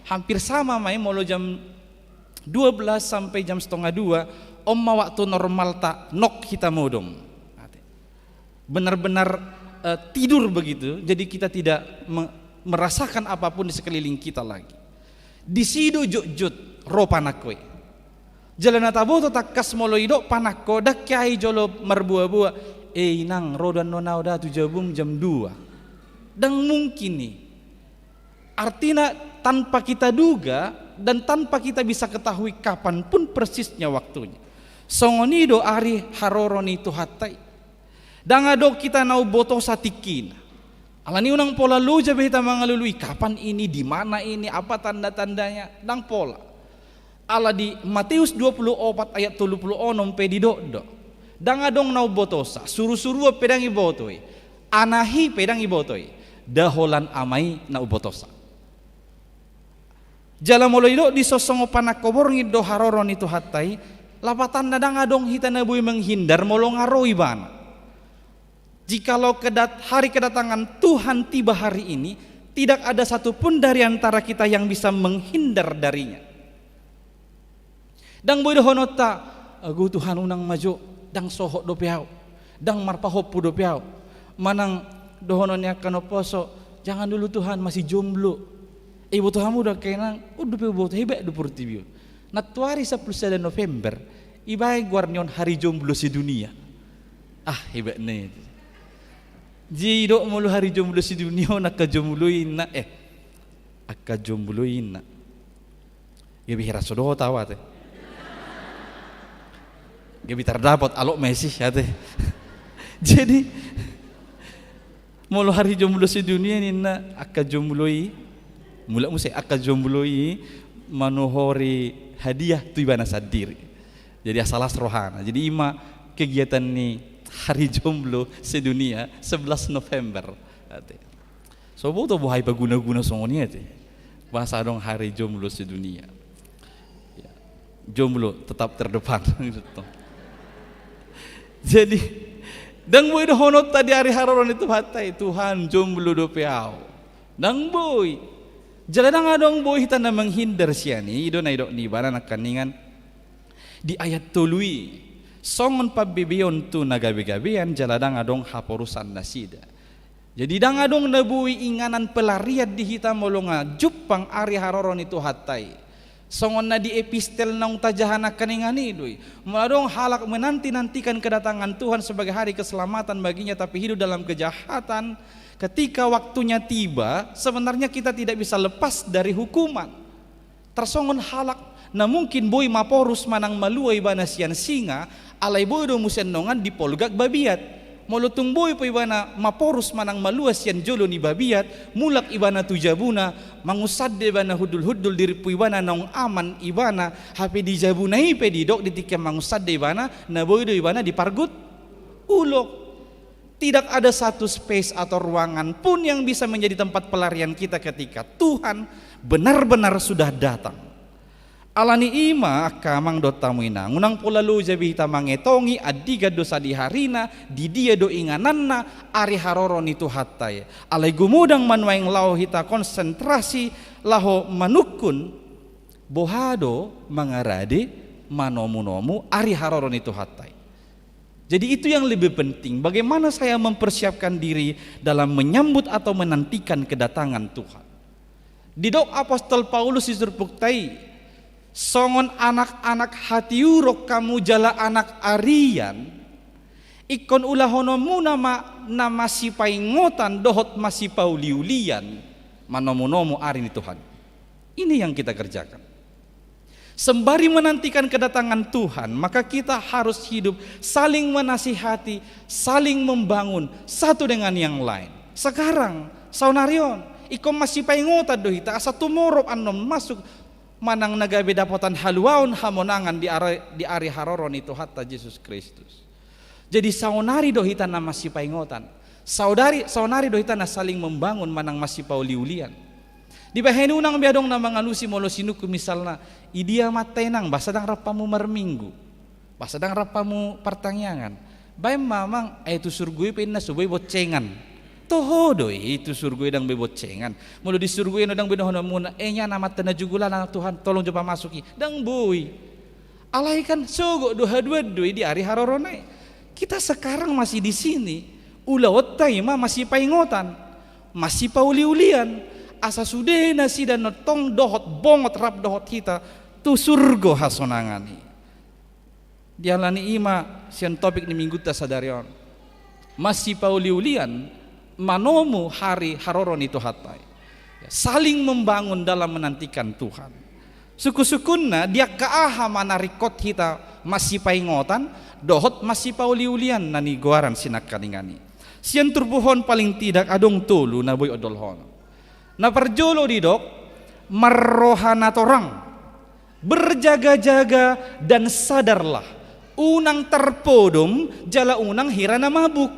hampir sama ma i, molo jam dua belas sampai jam setengah dua, on ma waktu normalta, nok hita modom. Benar-benar, eh, tidur begitu, jadi kita tidak me-, merasakan apapun di sekeliling kita lagi. Disi do jotjot ro panangko i. Jala na taboto tangkas molo idok panangko, ndang hea i jolo marboaboa, "E inang, ro do annon au da tu jabum jam dua." Ndang mungkin i. Artina, tanpa kita duga dan tanpa kita bisa ketahui kapan pun persisnya waktunya. Songon i do ari haroro ni Tuhanta i. Ndang adong hita na umbotosa tingkina. Alani unang pola loja be hita mangalului, kapan ini, di mana ini, apa tanda-tandanya, ndang pola. Ala di Mateus dua puluh opat ayat tolu puluh onom pe didok do, ndang adong na umbotosa, surusuruan pe ndang iboto i, anahi pe ndang iboto i, nda holan Ama i na umbotosa. Jala molo idok dison songon panangko borngin do haroro ni Tuhanta i, lapatanna ndang adong hita na boi menghindar molo nga ro Ibana. Jikalau kedat-, hari kedatangan Tuhan tiba hari ini, tidak ada satu pun dari antara kita yang bisa menghindar darinya. Ndang boi dohononta, "Ago Tuhan, unang ma jo, ndang sohot dope ahu, ndang marpahompu dope ahu." Manang dohonon ni angka na umposo, "Jangan dulu Tuhan, masih jomblo." Eh, iboto hamu do angka inang, on dope huboto, hebat do portibi on. Nantuari sampulu sada November, ibaen goar ni on Hari Jomblo Sedunia. Ah, hebat ni. Jadi didok molo Hari Jomblo Sedunia on, angka jomblo i ninna, eh, angka jomblo i ninna. Gabe hira so dohot ahu ate. Gabe tardapot alok ma isi ate. Jadi molo Hari Jomblo Sedunia ninna, angka jomblo i, mulak muse, angka jomblo i manuhori hadiah tu ibana sandiri. Jadi asa las rohana. Jadi ima kegiatan ni Hari Jomblo Sedunia, sebelas November. Ate. So boto boha i paguna-guna songon i ate. Bahasa adong Hari Jomblo Sedunia. Ya. Jomblo tetap terdepan. Jadi, ndang boi dohononta di ari haroro ni Tuhanta i, "Tuhan, jomblo dope ahu." Ndang boi. Jala ndang adong boi hita na menghindar sian i, i do na didok ni ibana nangkaningan di ayat tolu i. Songon pambebeon tu na gabe-gabean, jala ndang adong haporusan nasida. Jadi ndang adong na boi inganan pelarian di hita molo nga jumpang ari haroro ni Tuhanta i. Songon na di epistel naung tajaha nangkaningan i do i. Molo adong halak menanti-nantikan kedatangan Tuhan sebagai hari keselamatan baginya, tapi hidup dalam kejahatan, ketika waktunya tiba, sebenarnya kita tidak bisa lepas dari hukuman. Tarsongon halak na mungkin boi maporus manang malua ibana sian singa, alai boi do muse annon dipolgak babiat. Molo tung boi pe ibana maporus manang malua sian jolo ni babiat, mulak ibana tu jabuna, mangunsande ibana hundul-hundul di rimpu ibana naung aman ibana, hape di jabuna i pe didok di tingki mangunsande ibana, na boi do ibana dipargut ulok. Tidak ada satu space atau ruangan pun yang bisa menjadi tempat pelarian kita ketika Tuhan benar-benar sudah datang. Alani i ma angka amang dohot hamu inang, unang pola loja be hita mangetongi andigan do sadihari na, di dia do ingananna ari haroro ni Tuhanta i. Alai gumodang ma nuaeng laho hita konsentrasi laho manungkun boha do mangarade manomu-nomu ari haroro ni Tuhanta i. Jadi itu yang lebih penting, bagaimana saya mempersiapkan diri dalam menyambut atau menantikan kedatangan Tuhan. Didok Apostel Paulus di turpukta i, songon anak-anak hatiuron hamu jala anak arian, ingkon ulahononmuna ma na masipaingotan dohot masipauliulian manomu-nomu ari ni Tuhan. Ini yang kita kerjakan. Sembari menantikan kedatangan Tuhan, maka kita harus hidup saling menasihati, saling membangun satu dengan yang lain. Sekarang, saonari on, ingkon masipaingotan do hita asa tomorrow annon masuk manang na gabe dapotan haluaon hamonangan di ari, di ari haroro ni Tuhanta Jesus Kristus. Jadi saonari do hita na masipaingotan. Saodari, saonari do hita na saling membangun manang masipauliulian. Dibahen unang be adong na mangalusi molo sinungkun misalna, "I dia ma atta inang, boasa ndang rap hamu marminggu? Boasa ndang rap hamu partangiangan?" Baen ma amang, "Ai tu surgo i pe inna so boi boncengan." Toho do i, tu surgo i ndang boi boncengan. Molo di surgo i ndang boi dohononmuna, "Eh, nia nama atta na jugulana Tuhan, tolong jo pamasuk i." Ndang boi. Alai kan sogot do haduan do i di ari harorona i. Kita sekarang masih di sini, ulaonta i ma masipaingotan, masipauliulian, asa sude nasida na tong dohot bongot rap dohot hita tu surgo hasonangan i. Dialani i ma sian topik ni minggunta sadari on. Masipauliulian manomu ari haroro ni Tuhanta i. Saling membangun dalam menantikan Tuhan. Sungkun-sungkunna, di angka aha ma na ringkot hita masipaingotan dohot masipauliulian na nigoaran sinangkaningan i. Sian turpuk on paling tidak adong tolu na boi ondolhonon. Na parjolo didok, marroha na torang, berjaga-jaga dan sadarlah, unang tarpodom jala unang hira na mabuk.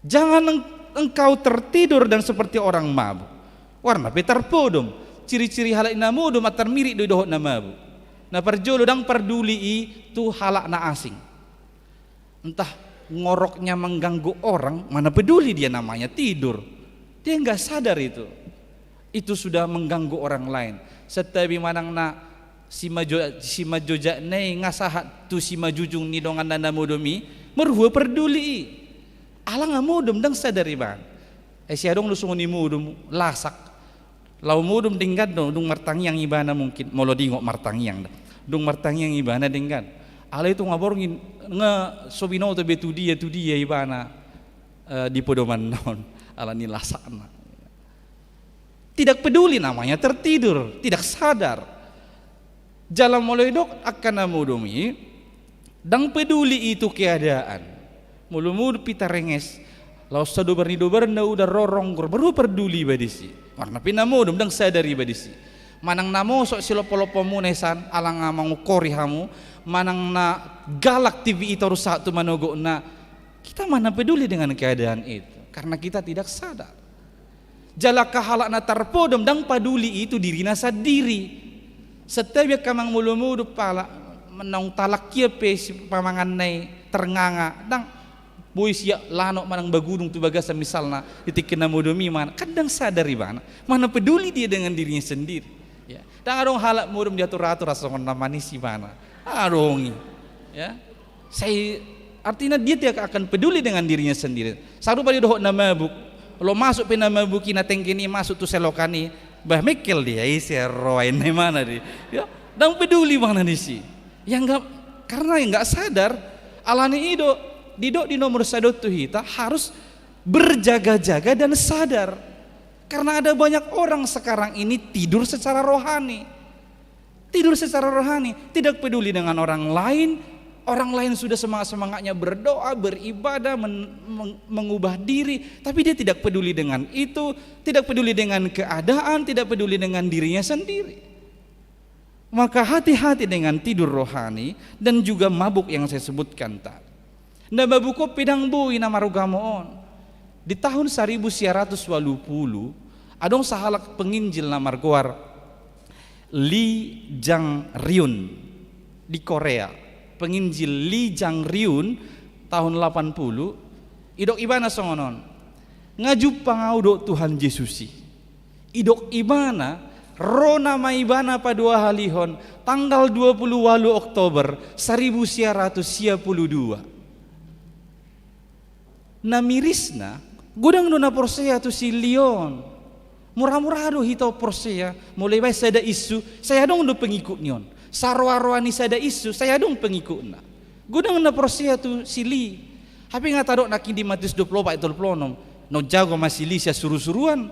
Jangan eng-, engkau tertidur dan seperti orang mabuk. Goarna pe tarpodom, ciri-ciri halak na modom, antar mirip do i dohot na mabuk. Na parjolo, ndang parduli i tu halak na asing. Entah ngoroknya mengganggu orang, mana peduli dia, namanya tidur. Dia nggak sadar itu. Itu sudah mengganggu orang lain. Santabi manang na Simanjo-, simanjojak na i nga sahat tu simanjujung ni dongan na na modom i, marhua parduli i. Ala nga modom, ndang sadar ibana. Ai sai adong do songon i modom, lasak. Laho modom denggan do, dung martangiang ibana mungkin, molo dingot martangiang da. Dung martangiang ibana denggan. Alai tung nga borngin, nga so binoto be tu dia, tu dia ibana, eh, di podomanna on, ala ni lasakna. Tidak peduli, namanya tertidur, tidak sadar. Jala molo didok angka na modom i, ndang peduli i tu keadaan. Molo modom hita renges, laos sadobar ni dobarna udan ro ronggor, baru parduli iba disi. Goarna pe na modom, ndang sadar iba disi. Manang na mosok silompo-lompo muna i san, ala nga mangungkori hamu, manang na galak T V i torus sahat tu manogotna, kita mana peduli dengan keadaan itu, karena kita tidak sadar. Jala angka halak na tarpodom ndang paduli i tu dirina sandiri. Setiap angka manang molo modom pala, naung talangkia pe si pamanganna i, tarnganga, ndang, boi siak lanok manang bagudung tu bagasan misalna, di tingki na modom i mangan, kan ndang sadar ibana, mana peduli dia dengan dirinya sendiri. Ya. Ndang adong halak modom diatur-atur asa songon na manis ibana. Adong i. Ya. Sai, artinya dia tidak akan peduli dengan dirinya sendiri. Sarupa didohot na mabuk. Molo masuk pe na mabuk i, na tengken i masuk tu selokan i, bah, mengkel dia, ise roa i, na i mana dia. Ya, ndang peduli ibana disi. Ya enggak, karena enggak sadar. Ala ni i do, didok di nomor sada tu hita harus berjaga-jaga dan sadar. Karena ada banyak orang sekarang ini tidur secara rohani. Tidur secara rohani, tidak peduli dengan orang lain. Orang lain sudah semangat-semangatnya berdoa, beribadah, men-, meng-, mengubah diri, tapi dia tidak peduli dengan itu, tidak peduli dengan keadaan, tidak peduli dengan dirinya sendiri. Maka hati-hati dengan tidur rohani dan juga mabuk yang saya sebutkan tadi. Na mabuk on pe ndang boi na marugamo on. Di tahun saribu sia ratus walu pulu, adong sahalak penginjil na margoar Li Jang Ryun di Korea. Penginjil Li Jang Ryun, tahun lapan pulu, idok ibana songon on: Nga jumpang ahu dohot Tuhan Jesus i. Idok ibana, ro nama ibana paduahalihon tanggal dua pulu walu Oktober saribu sia ratus sia pulu dua. Na mirisna, godang do na porsea tu si Li on. Mura-mura do hita porsea, molo ibaen sada isu, sai adong do pengikut ni on. Saroa-roa ni sada isu, sai adong pengikutna. Godang na porsea tu si Li. Hape nga tadok nangkin di Matius dua pulu opat tolu pulu onom, naung jago ma si Li sian suru-suruan.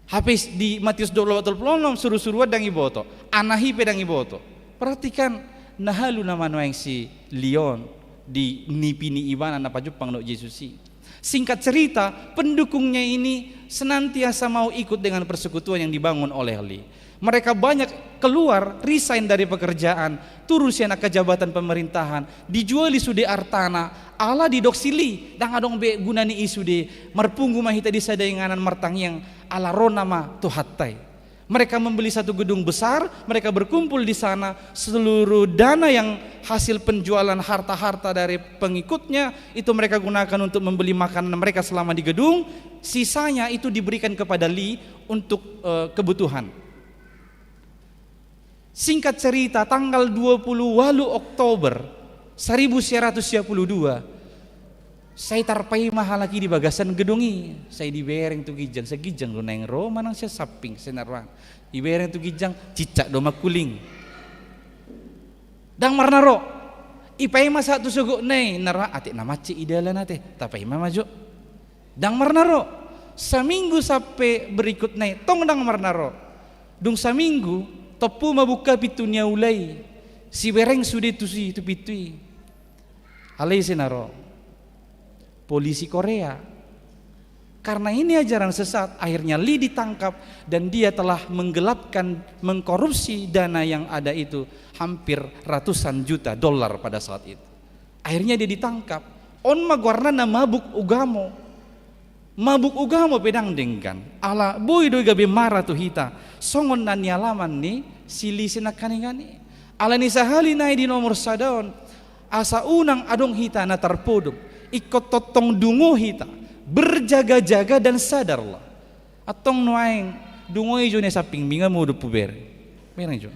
Hape di Matius dua pulu opat tolu pulu onom, suru-suruan ndang iboto, anak i pe ndang iboto. Perhatikan, na halu nama nuaeng si Li on di nipi ni ibana na pajumpang dohot Jesus i. Singkat cerita, pendukungnya ini senantiasa mau ikut dengan persekutuan yang dibangun oleh Li. Mereka banyak keluar, resign dari pekerjaan, turun sian angka jabatan pemerintahan, dijuali sude artana, ala didok si Li, ndang adong be guna ni i sude, marpungu ma hita di sada inganan martangiang, ala ro nama Tuhanta i. Mereka membeli satu gedung besar, mereka berkumpul di sana, seluruh dana yang hasil penjualan harta-harta dari pengikutnya itu mereka gunakan untuk membeli makanan mereka selama di gedung, sisanya itu diberikan kepada Li untuk, eh, kebutuhan. Singkat cerita, tanggal dua pulu walu Oktober saribu sia ratus sia pulu dua, sai tarpaima halak i di bagasan gedung i, sai dibereng tu ginjang, sai ginjang do naeng ro manang sian samping, sai na roan. Dibereng tu ginjang, cicak do mangkuling. Ndang marnaro. Ipaima sahat tu sogotna i, na roan, atik na mansai i dalan ate, tapaima ma jo. Ndang marnaro. Saminggu sampe berikutna i, tong ndang marnaro. Dung saminggu, tompu ma buka pintu ni aula i. Sibereng sude tusi tu pintu i. Alai ise na ro? Polisi Korea. Karena ini ajaran sesat, akhirnya Li ditangkap dan dia telah menggelapkan, mengkorupsi dana yang ada itu hampir ratusan juta dolar pada saat itu. Akhirnya dia ditangkap. On ma goarna na mabuk ugamo. Mabuk ugamo pe ndang denggan. Ala boi do i gabe mara tu hita. Songon na nialaman ni si Li sinangkaningan i. Ala ni sahali nai di nomor sada on, asa unang adong hita na tarpodom. Ingkon tongtong dungo hita. Berjaga-jaga dan sadarlah. Antong nuaeng, dungo i jo na sampingmi, nga modom hubere. Bereng jo.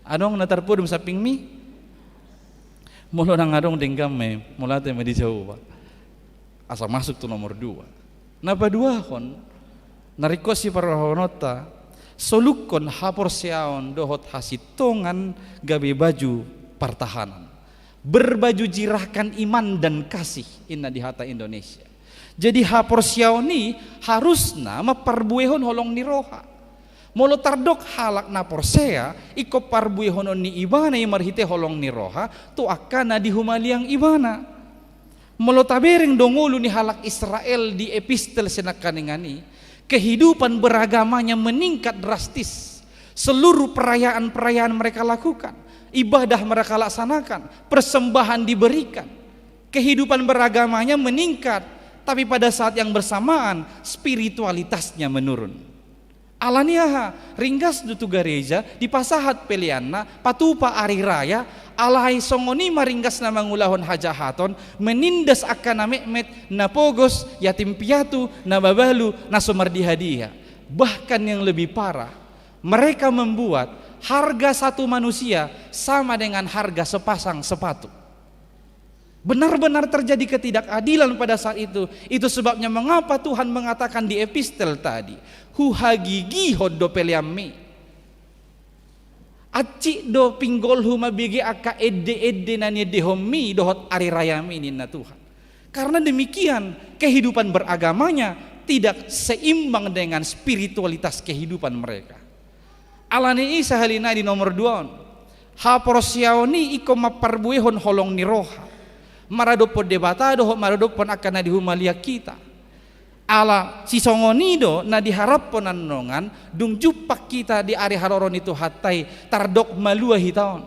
Adong na tarpodom sampingmi? Molo ndang adong, denggan ma i, molo ate ma dijawab. Asa masuk tu nomor dua. Na paduahon, na ringkot siparrohahononta, solukkon haporseaon dohot hasintongan gabe baju partahanan. Berbaju jirahkan iman dan kasih, inna di hata Indonesia. Jadi haporseaon i harusna mamparbuehon holong ni roha. Molo tardok halak na porsea, ingkon parbuehonon ni ibana i marhite holong ni roha tu angka na dihumaliang ibana. Molo tabereng do ngolu ni halak Israel di epistel sinangkaningan i, kehidupan beragamanya meningkat drastis. Seluruh perayaan-perayaan mereka lakukan, ibadah mereka laksanakan, persembahan diberikan, kehidupan beragamanya meningkat, tapi pada saat yang bersamaan spiritualitasnya menurun. Alani aha? Ringgas do tu gareja, dipasahat peleanna, patupa ari raya, alai songon i ma ringgasna mangulahon hajahaton, menindas angka na metmet, na pogos, yatim piatu, na mabalu, na so mardiha-diha. Bahkan yang lebih parah, mereka membuat harga satu manusia sama dengan harga sepasang sepatu. Benar-benar terjadi ketidakadilan pada saat itu. Itu sebabnya mengapa Tuhan mengatakan di epistel tadi, "Huhagigihon do peleanmi." Ancik do pinggolhu mambege angka ende-ende na niendehonmi dohot ari rayami, ninna Tuhan. Karena demikian, kehidupan beragamanya tidak seimbang dengan spiritualitas kehidupan mereka. Alani i sahali nai di nomor dua on, haporseaon i ingkon mamparbuehon holong ni roha, maradophon Debata dohot maradophon angka na dihumaliang hita. Ala sisongon i do na diharaphon annon, dung jumpang hita di ari haroro ni Tuhanta i, tardok malua hita on.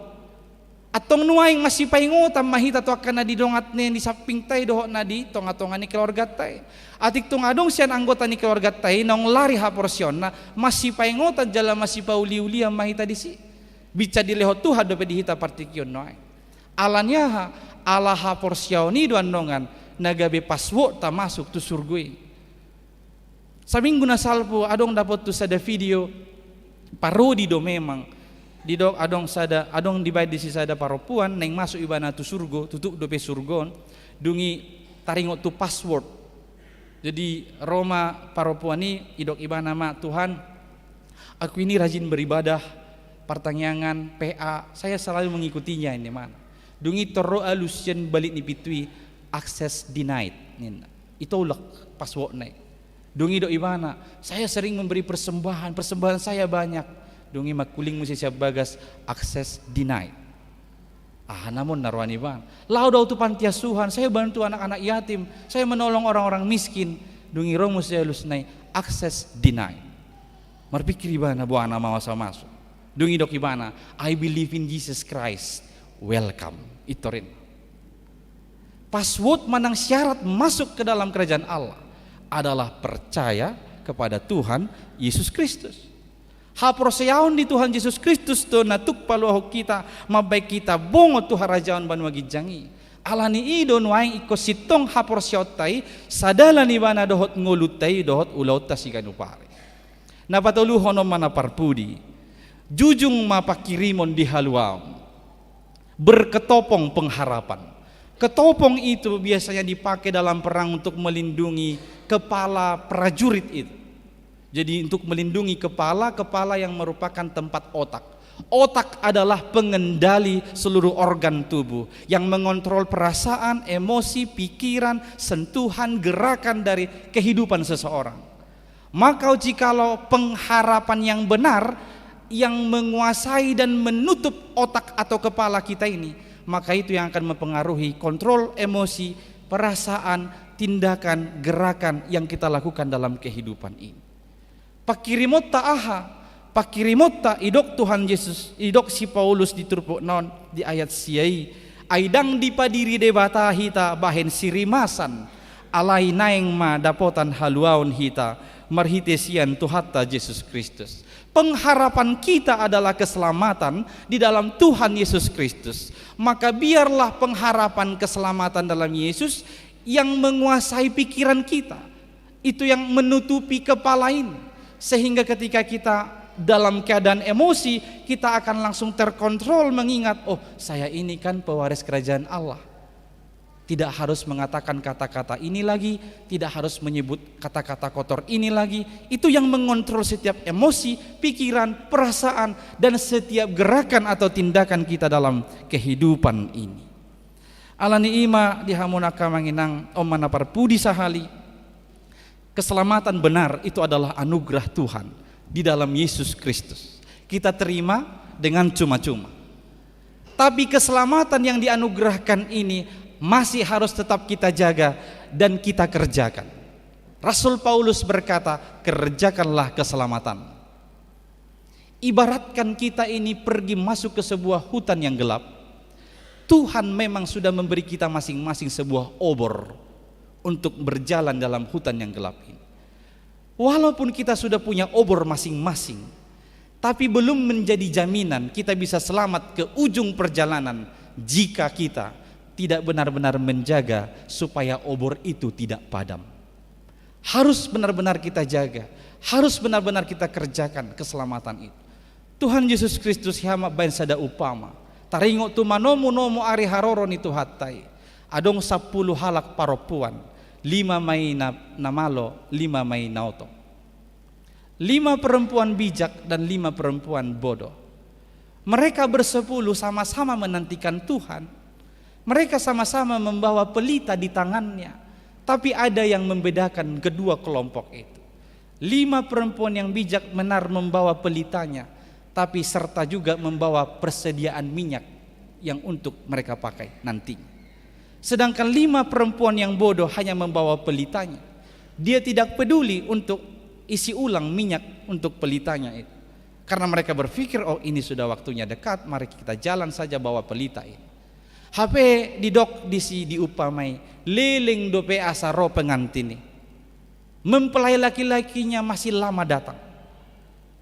Antong nuaeng masipaingotan ma hita tu angka na di dongan ni sampingta i dohot na di tonga-tonga ni keluarganta i. Atik tung adong sian anggota ni keluarganta i naung lari haporseaonna, masipaingotan jala masipauliulian ma hita disi. Bisa dilehon Tuhan dope di hita partingkian nuaeng. Alani aha? Ala haporseaon i do annon na gabe passwordta masuk tu surgo i. Saminggu na salpu adong dapothu sada video, parodi do memang. Didok adong sada, adong dibaen disi sada parompuan, naeng masuk ibana tu surgo, tutup dope surgo on, dung i taringot tu password. Jadi ro ma parompuan i, didok ibana ma, "Tuhan, aku ini rajin beribadah, partangiangan, P A, saya selalu mengikutinya ini, man." Dung i tor ro alus sian balik ni pintu i, "Access denied," ninna. Itolak passwordna i. Dung i didok ibana, "Saya sering memberi persembahan, persembahan saya banyak." Dung i mangkuling muse sian bagas, "Access denied." Aha namon na roa ni ibana? "Laho do au tu panti asuhan, saya bantu anak-anak yatim, saya menolong orang-orang miskin." Dung i ro muse alusna i, "Access denied." Marpikir ibana, "Boha na masa masuk?" Dung i didok ibana, "I believe in Jesus Christ, welcome." Intor i. Password manang syarat masuk ke dalam kerajaan Allah adalah percaya kepada Tuhan Yesus Kristus. Haporseaon di Tuhan Jesus Kristus do na tuk paluahon hita, mambahen hita bongot tu harajaon banua ginjang i. Alani i do nuaeng ingkon sintong haporseaonta i, sadalan ibana dohot ngolunta i dohot ulaonta siganup ari. Na patoluhon on ma na parpudi, jujung ma pangkirimon di haluaon. Berketopong pengharapan. Ketopong itu biasanya dipakai dalam perang untuk melindungi kepala prajurit itu. Jadi untuk melindungi kepala, kepala yang merupakan tempat otak. Otak adalah pengendali seluruh organ tubuh yang mengontrol perasaan, emosi, pikiran, sentuhan, gerakan dari kehidupan seseorang. Maka jikalau pengharapan yang benar yang menguasai dan menutup otak atau kepala kita ini, maka itu yang akan mempengaruhi kontrol emosi, perasaan, tindakan, gerakan yang kita lakukan dalam kehidupan ini. Pangkirimonta aha? Pangkirimonta, didok Tuhan Jesus, didok si Paulus di turpukna on di ayat sia i, "Ai ndang dipadiri Debata hita bahen sirimasan, alai naeng ma dapotan haluaon hita marhite sian Tuhanta Jesus Kristus." Pengharapan kita adalah keselamatan di dalam Tuhan Yesus Kristus. Maka biarlah pengharapan keselamatan dalam Yesus yang menguasai pikiran kita. Itu yang menutupi kepala ini. Sehingga ketika kita dalam keadaan emosi, kita akan langsung terkontrol mengingat, "Oh, saya ini kan pewaris kerajaan Allah." Tidak harus mengatakan kata-kata ini lagi, tidak harus menyebut kata-kata kotor ini lagi. Itu yang mengontrol setiap emosi, pikiran, perasaan, dan setiap gerakan atau tindakan kita dalam kehidupan ini. Alani i ma di hamu angka amang inang, on ma na parpudi sahali. Keselamatan benar itu adalah anugerah Tuhan di dalam Yesus Kristus. Kita terima dengan cuma-cuma. Tapi keselamatan yang dianugerahkan ini masih harus tetap kita jaga dan kita kerjakan. Rasul Paulus berkata, "Kerjakanlah keselamatan." Ibaratkan kita ini pergi masuk ke sebuah hutan yang gelap, Tuhan memang sudah memberi kita masing-masing sebuah obor untuk berjalan dalam hutan yang gelap ini. Walaupun kita sudah punya obor masing-masing, tapi belum menjadi jaminan kita bisa selamat ke ujung perjalanan jika kita tidak benar-benar menjaga supaya obor itu tidak padam. Harus benar-benar kita jaga, harus benar-benar kita kerjakan keselamatan itu. Tuhan Yesus Kristus hea mambahen sada umpama. Taringot tu manomu-nomu ari haroro ni Tuhanta i. Adong sampulu halak parompuan, lima ma i na, na malo, lima ma i na oto. Lima perempuan bijak dan lima perempuan bodoh. Mereka bersepuluh sama-sama menantikan Tuhan. Mereka sama-sama membawa pelita di tangannya. Tapi ada yang membedakan kedua kelompok itu. Lima perempuan yang bijak benar membawa pelitanya, tapi serta juga membawa persediaan minyak yang untuk mereka pakai nantinya. Sedangkan lima perempuan yang bodoh hanya membawa pelitanya. Dia tidak peduli untuk isi ulang minyak untuk pelitanya itu. Karena mereka berpikir, "Oh, ini sudah waktunya dekat, mari kita jalan saja bawa pelita ini." Hape didok disi diumpamai, leleng dope asa ro pengantin i. Mempelai laki-lakinya masih lama datang.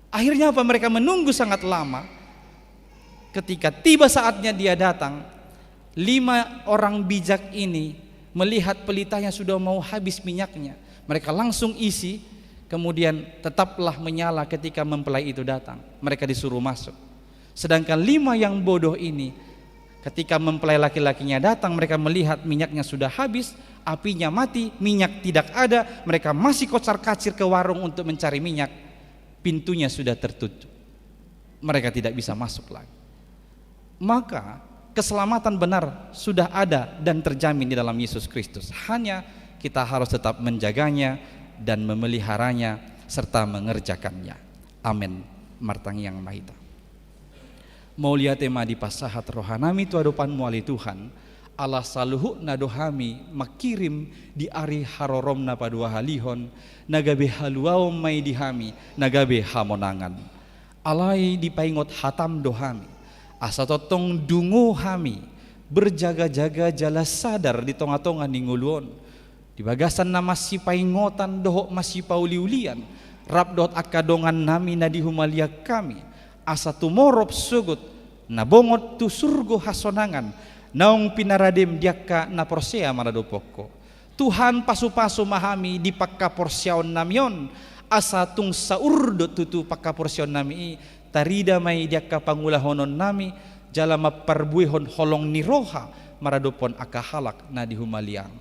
Akhirnya apa? Mereka menunggu sangat lama. Ketika tiba saatnya dia datang, lima orang bijak ini melihat pelitanya sudah mau habis minyaknya. Mereka langsung isi, kemudian tetaplah menyala ketika mempelai itu datang. Mereka disuruh masuk. Sedangkan lima yang bodoh ini, ketika mempelai laki-lakinya datang, mereka melihat minyaknya sudah habis, apinya mati, minyak tidak ada, mereka masih kocar-kacir ke warung untuk mencari minyak, pintunya sudah tertutup. Mereka tidak bisa masuk lagi. Maka, keselamatan benar sudah ada dan terjamin di dalam Yesus Kristus. Hanya kita harus tetap menjaganya dan memeliharanya serta mengerjakannya. Amen. Martangiang ma hita. Mauliate ma dipasahat rohanami tu adopanmu ale Tuhan, ala saluhutna do hami mangkirim di ari haroromna paduahalihon, na gabe haluaon ma i di hami, na gabe hamonangan. Alai dipaingot hatam do hami, asa tongtong dungo hami, berjaga-jaga jala sadar di tonga-tonga ni ngolu on, di bagasan na masipaingotan dohot masipauliulian, rap dohot angka dongannami na di humaliang hami, asa tumorop sogot na bongot tu surgo hasonangan, naung pinaradem di angka na porsea maradophon Ho. Tuhan, pasupasu ma hami di panghaporseaonnami on, asa tung saur do tutu panghaporseaonnami i, tarida ma i di angka pangulahononnami, jala mamparbuehon holong ni roha maradophon angka halak na di humaliang.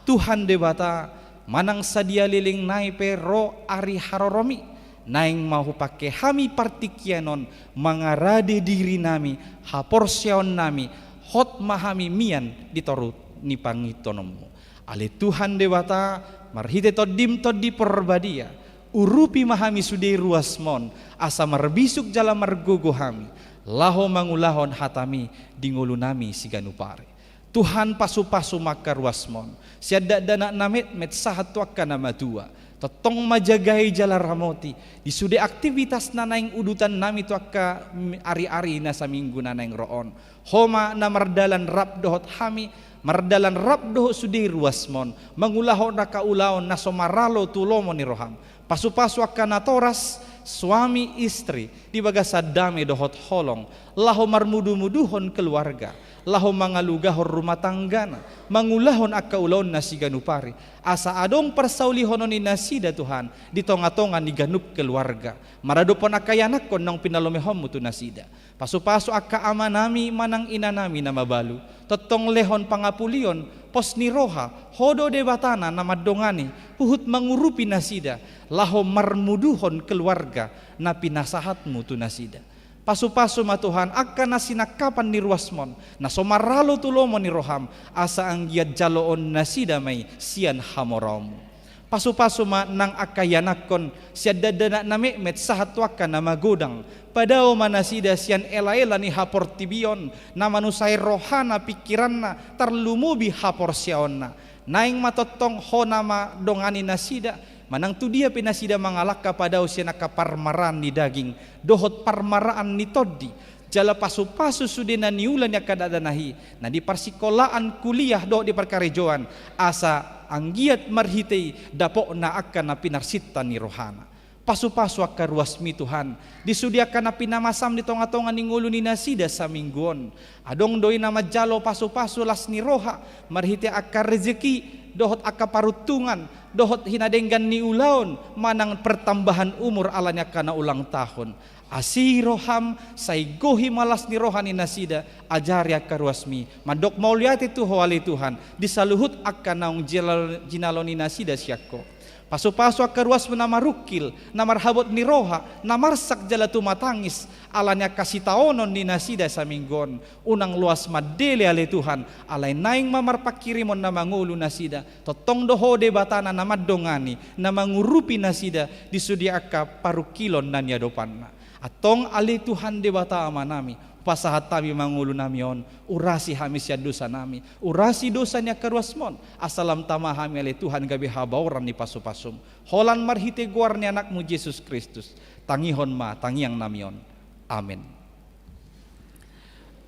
Tuhan Debata, manang sadia leleng nai pe ro ari harorom i, naeng ma hupangke hami partingkian on mangarade dirinami, haporseaonnami, hot ma hami mian di toru ni pangihuthononmu. Ale Tuhan Debata, marhite Tondim Tondi Porbadia, urupi ma hami sude ruasmon, asa marbisuk jala margogo hami, laho mangulahon hatami di ngolunami siganup ari. Tuhan, pasupasu ma angka ruasmon, sian dakdanak na metmet sahat tu angka na matua, tongtong ma jagai jala ramoti, di sude aktivitas na naeng udutannami tu angka ariari na saminggu na naeng ro on. Ho ma na mardalan rap dohot hami, mardalan rap dohot sude ruasmon, mangulahon angka ulaon na so maralo tu lomo ni roham. Pasupasu angka natoras, suami istri, di bagasan dame dohot holong, laho marmudumuduhon keluarga, laho mangalugahon rumah tanggana, mangulahon angka ulaonna siganup ari, asa adong parsaulihononna nasida, Tuhan, di tongatonga ni ganup keluarga, maradophon angka ianakhon naung pinalumehonmu tu nasida. Pasupasu angka amanami manang inanami na mabalu, tongtong lehon pangapulion, pos ni roha, Ho do Debatana na mandongani, huhut mangurupi nasida, laho marmuduhon keluarga na pinasahatmu tu nasida. Pasupasu ma Tuhan angka na sinangkapan ni ruasmon, na so maralo tu lomo ni roham, asa anggiat jaloon nasida ma i sian hamoraonmu. Pasupasu ma nang angka ianakhon, sian dakdanak na metmet sahat tu angka na magodang, padao ma nasida sian elaela ni haportibion, na manusai rohana pingkiranna, tarlumobi haporseaonna. Naeng ma tongtong Ho na mandongani nasida, manang tu dia pe nasida mangalangka padao sian angka parmaraan ni daging, dohot parmaraan ni tondi, jala pasupasu sude na niula ni angka dakdanak i, na di parsikolaan, kuliah, dohot di parkarejoan, asa anggiat marhite i dapotna angka na pinarsinta ni rohana. Pasupasu angka ruasmi Tuhan, di sude angka na pinamasam di tongatonga ni ngolu ni nasida saminggu on. Adong do i na manjalo pasupasu las ni roha, marhite angka rejeki, dohot angka paruntungan, dohot hinadenggan ni ulaon, manang pertambahan umur ala ni angka na ulang tahun. Asi roham, sai gohi ma las ni roha ni nasida, ajari angka ruasmi, mandok mauliate tu Ho ale Tuhan, di saluhut angka naung jila-, jinalo ni nasida sian Ho. Pasupasu angka ruasmu na marungkil, na marhabot ni roha, na marsak jala tumatangis, ala ni angka sitaonon ni nasida saminggu on, unang loas mandele ale Tuhan, alai naeng ma marpangkirimon na mangolu nasida, tongtong do Ho Debatana na mandongani, na mangurupi nasida, di sude angka parungkilon na niadopanna. Antong ale Tuhan Debata Amanami, hupasahat hami ma ngolunami on, urasi hami sian dosanami, urasi dosa ni angka ruasmon, asa lam tama hami ale Tuhan gabe habaoran ni pasupasum. Holan marhite goar ni Anakmu Jesus Kristus, tangihon ma tangiangnami on. Amen.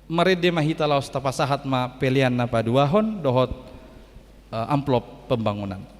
Marende ma hita laos tapasahat ma pelean na paduahon dohot, eh, amplop pembangunan.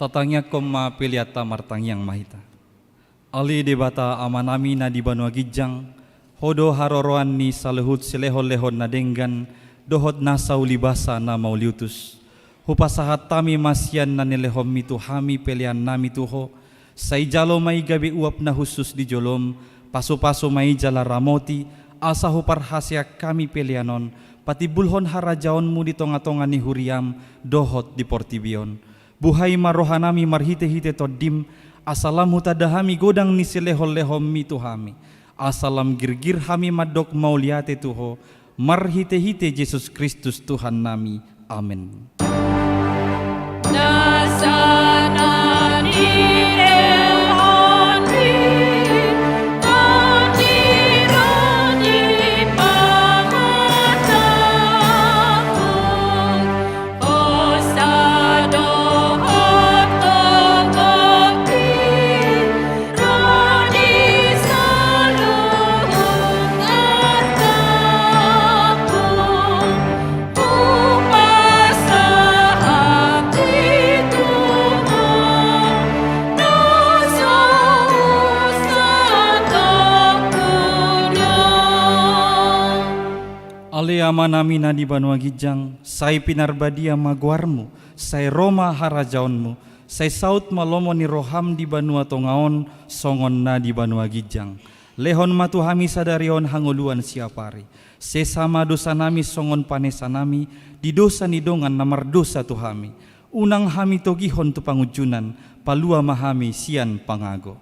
Tatangiangkon ma peleanta. Martangiang ma hita. Ale Debata Amanami na di banua ginjang, Ho do haroroan ni saluhut silehonlehon na denggan dohot nasa ulibasa na mauliutus. Hupasahat hami ma sian na nilehonMi tu hami peleannami tu Ho. Sai jalo ma i gabe uap na hushus di joloM, pasupasu ma i jala ramoti, asa huparhaseang hami pelean on patimbulhon harajaonMu di tongatonga ni huriaM dohot di portibi on. Buhai ma rohanami marhitehite TondiM, asa lam hutanda hami godang ni silehonlehonMi tu hami, asa lam girgir hami mandok mauliate tu Ho, marhitehite Jesus Kristus Tuhannami. Amen. Ale Amanami na di banua ginjang, sai pinarbadia ma goarMu, sai ro ma harajaonMu, sai saut ma lomo ni rohaM di banua tonga on songon na di banua ginjang. Lehon ma tu hami sadari on hangoluan siapari. Sesa ma dosanami songon panesanami di dosa ni dongan na mardosa tu hami. Unang hami togihon tu pangunjunan, palua ma hami sian pangago.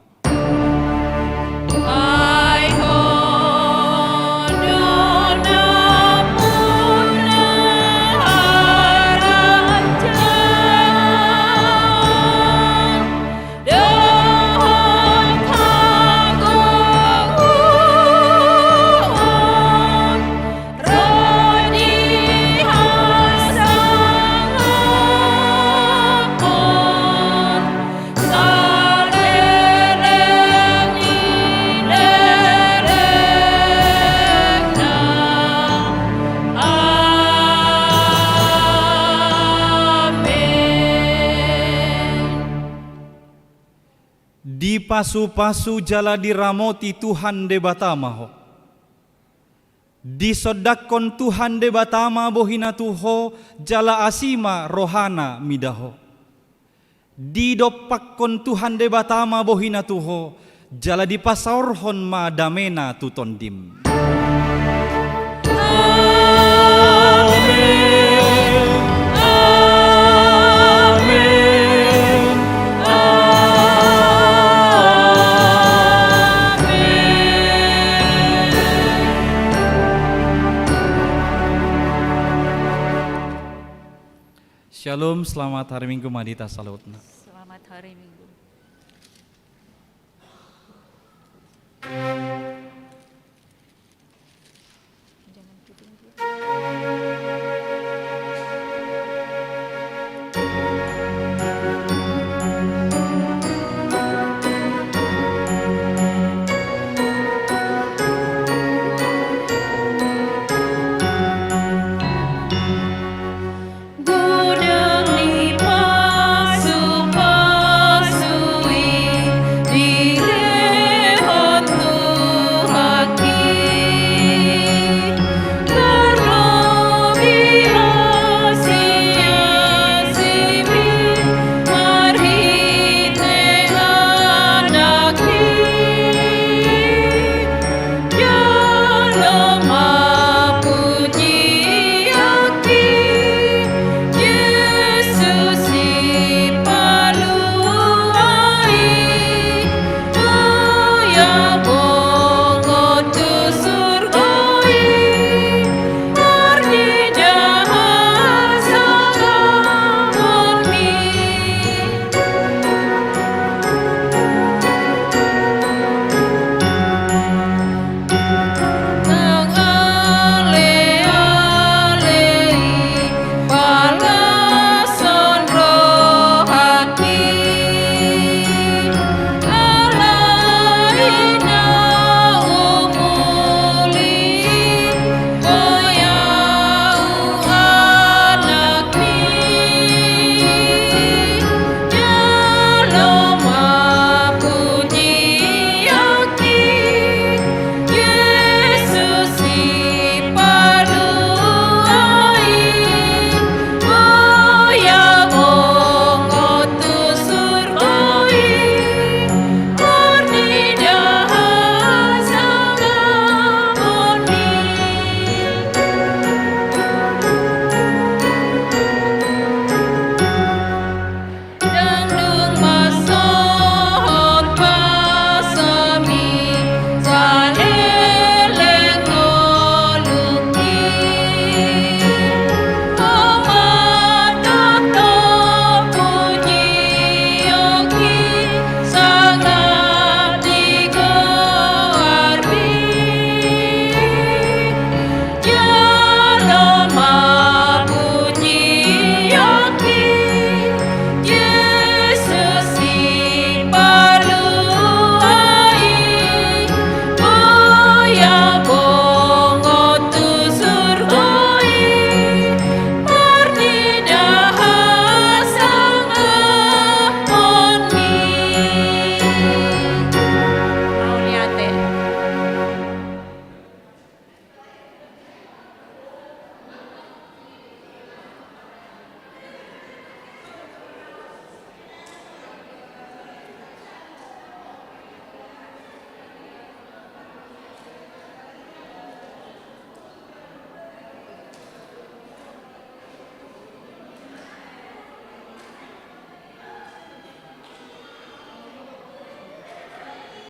Dipasupasu jala diramoti Tuhan Debata ma ho. Disondangkon Tuhan Debata ma bohiNa tu ho, jala asi ma rohaNa mida ho. Didompakkon Tuhan Debata ma bohiNa tu ho, jala dipasaorhon ma dameNa tu tondim. Amen. Amen. Amen. Shalom, selamat hari Minggu ma di hita saluhutna. Selamat hari Minggu.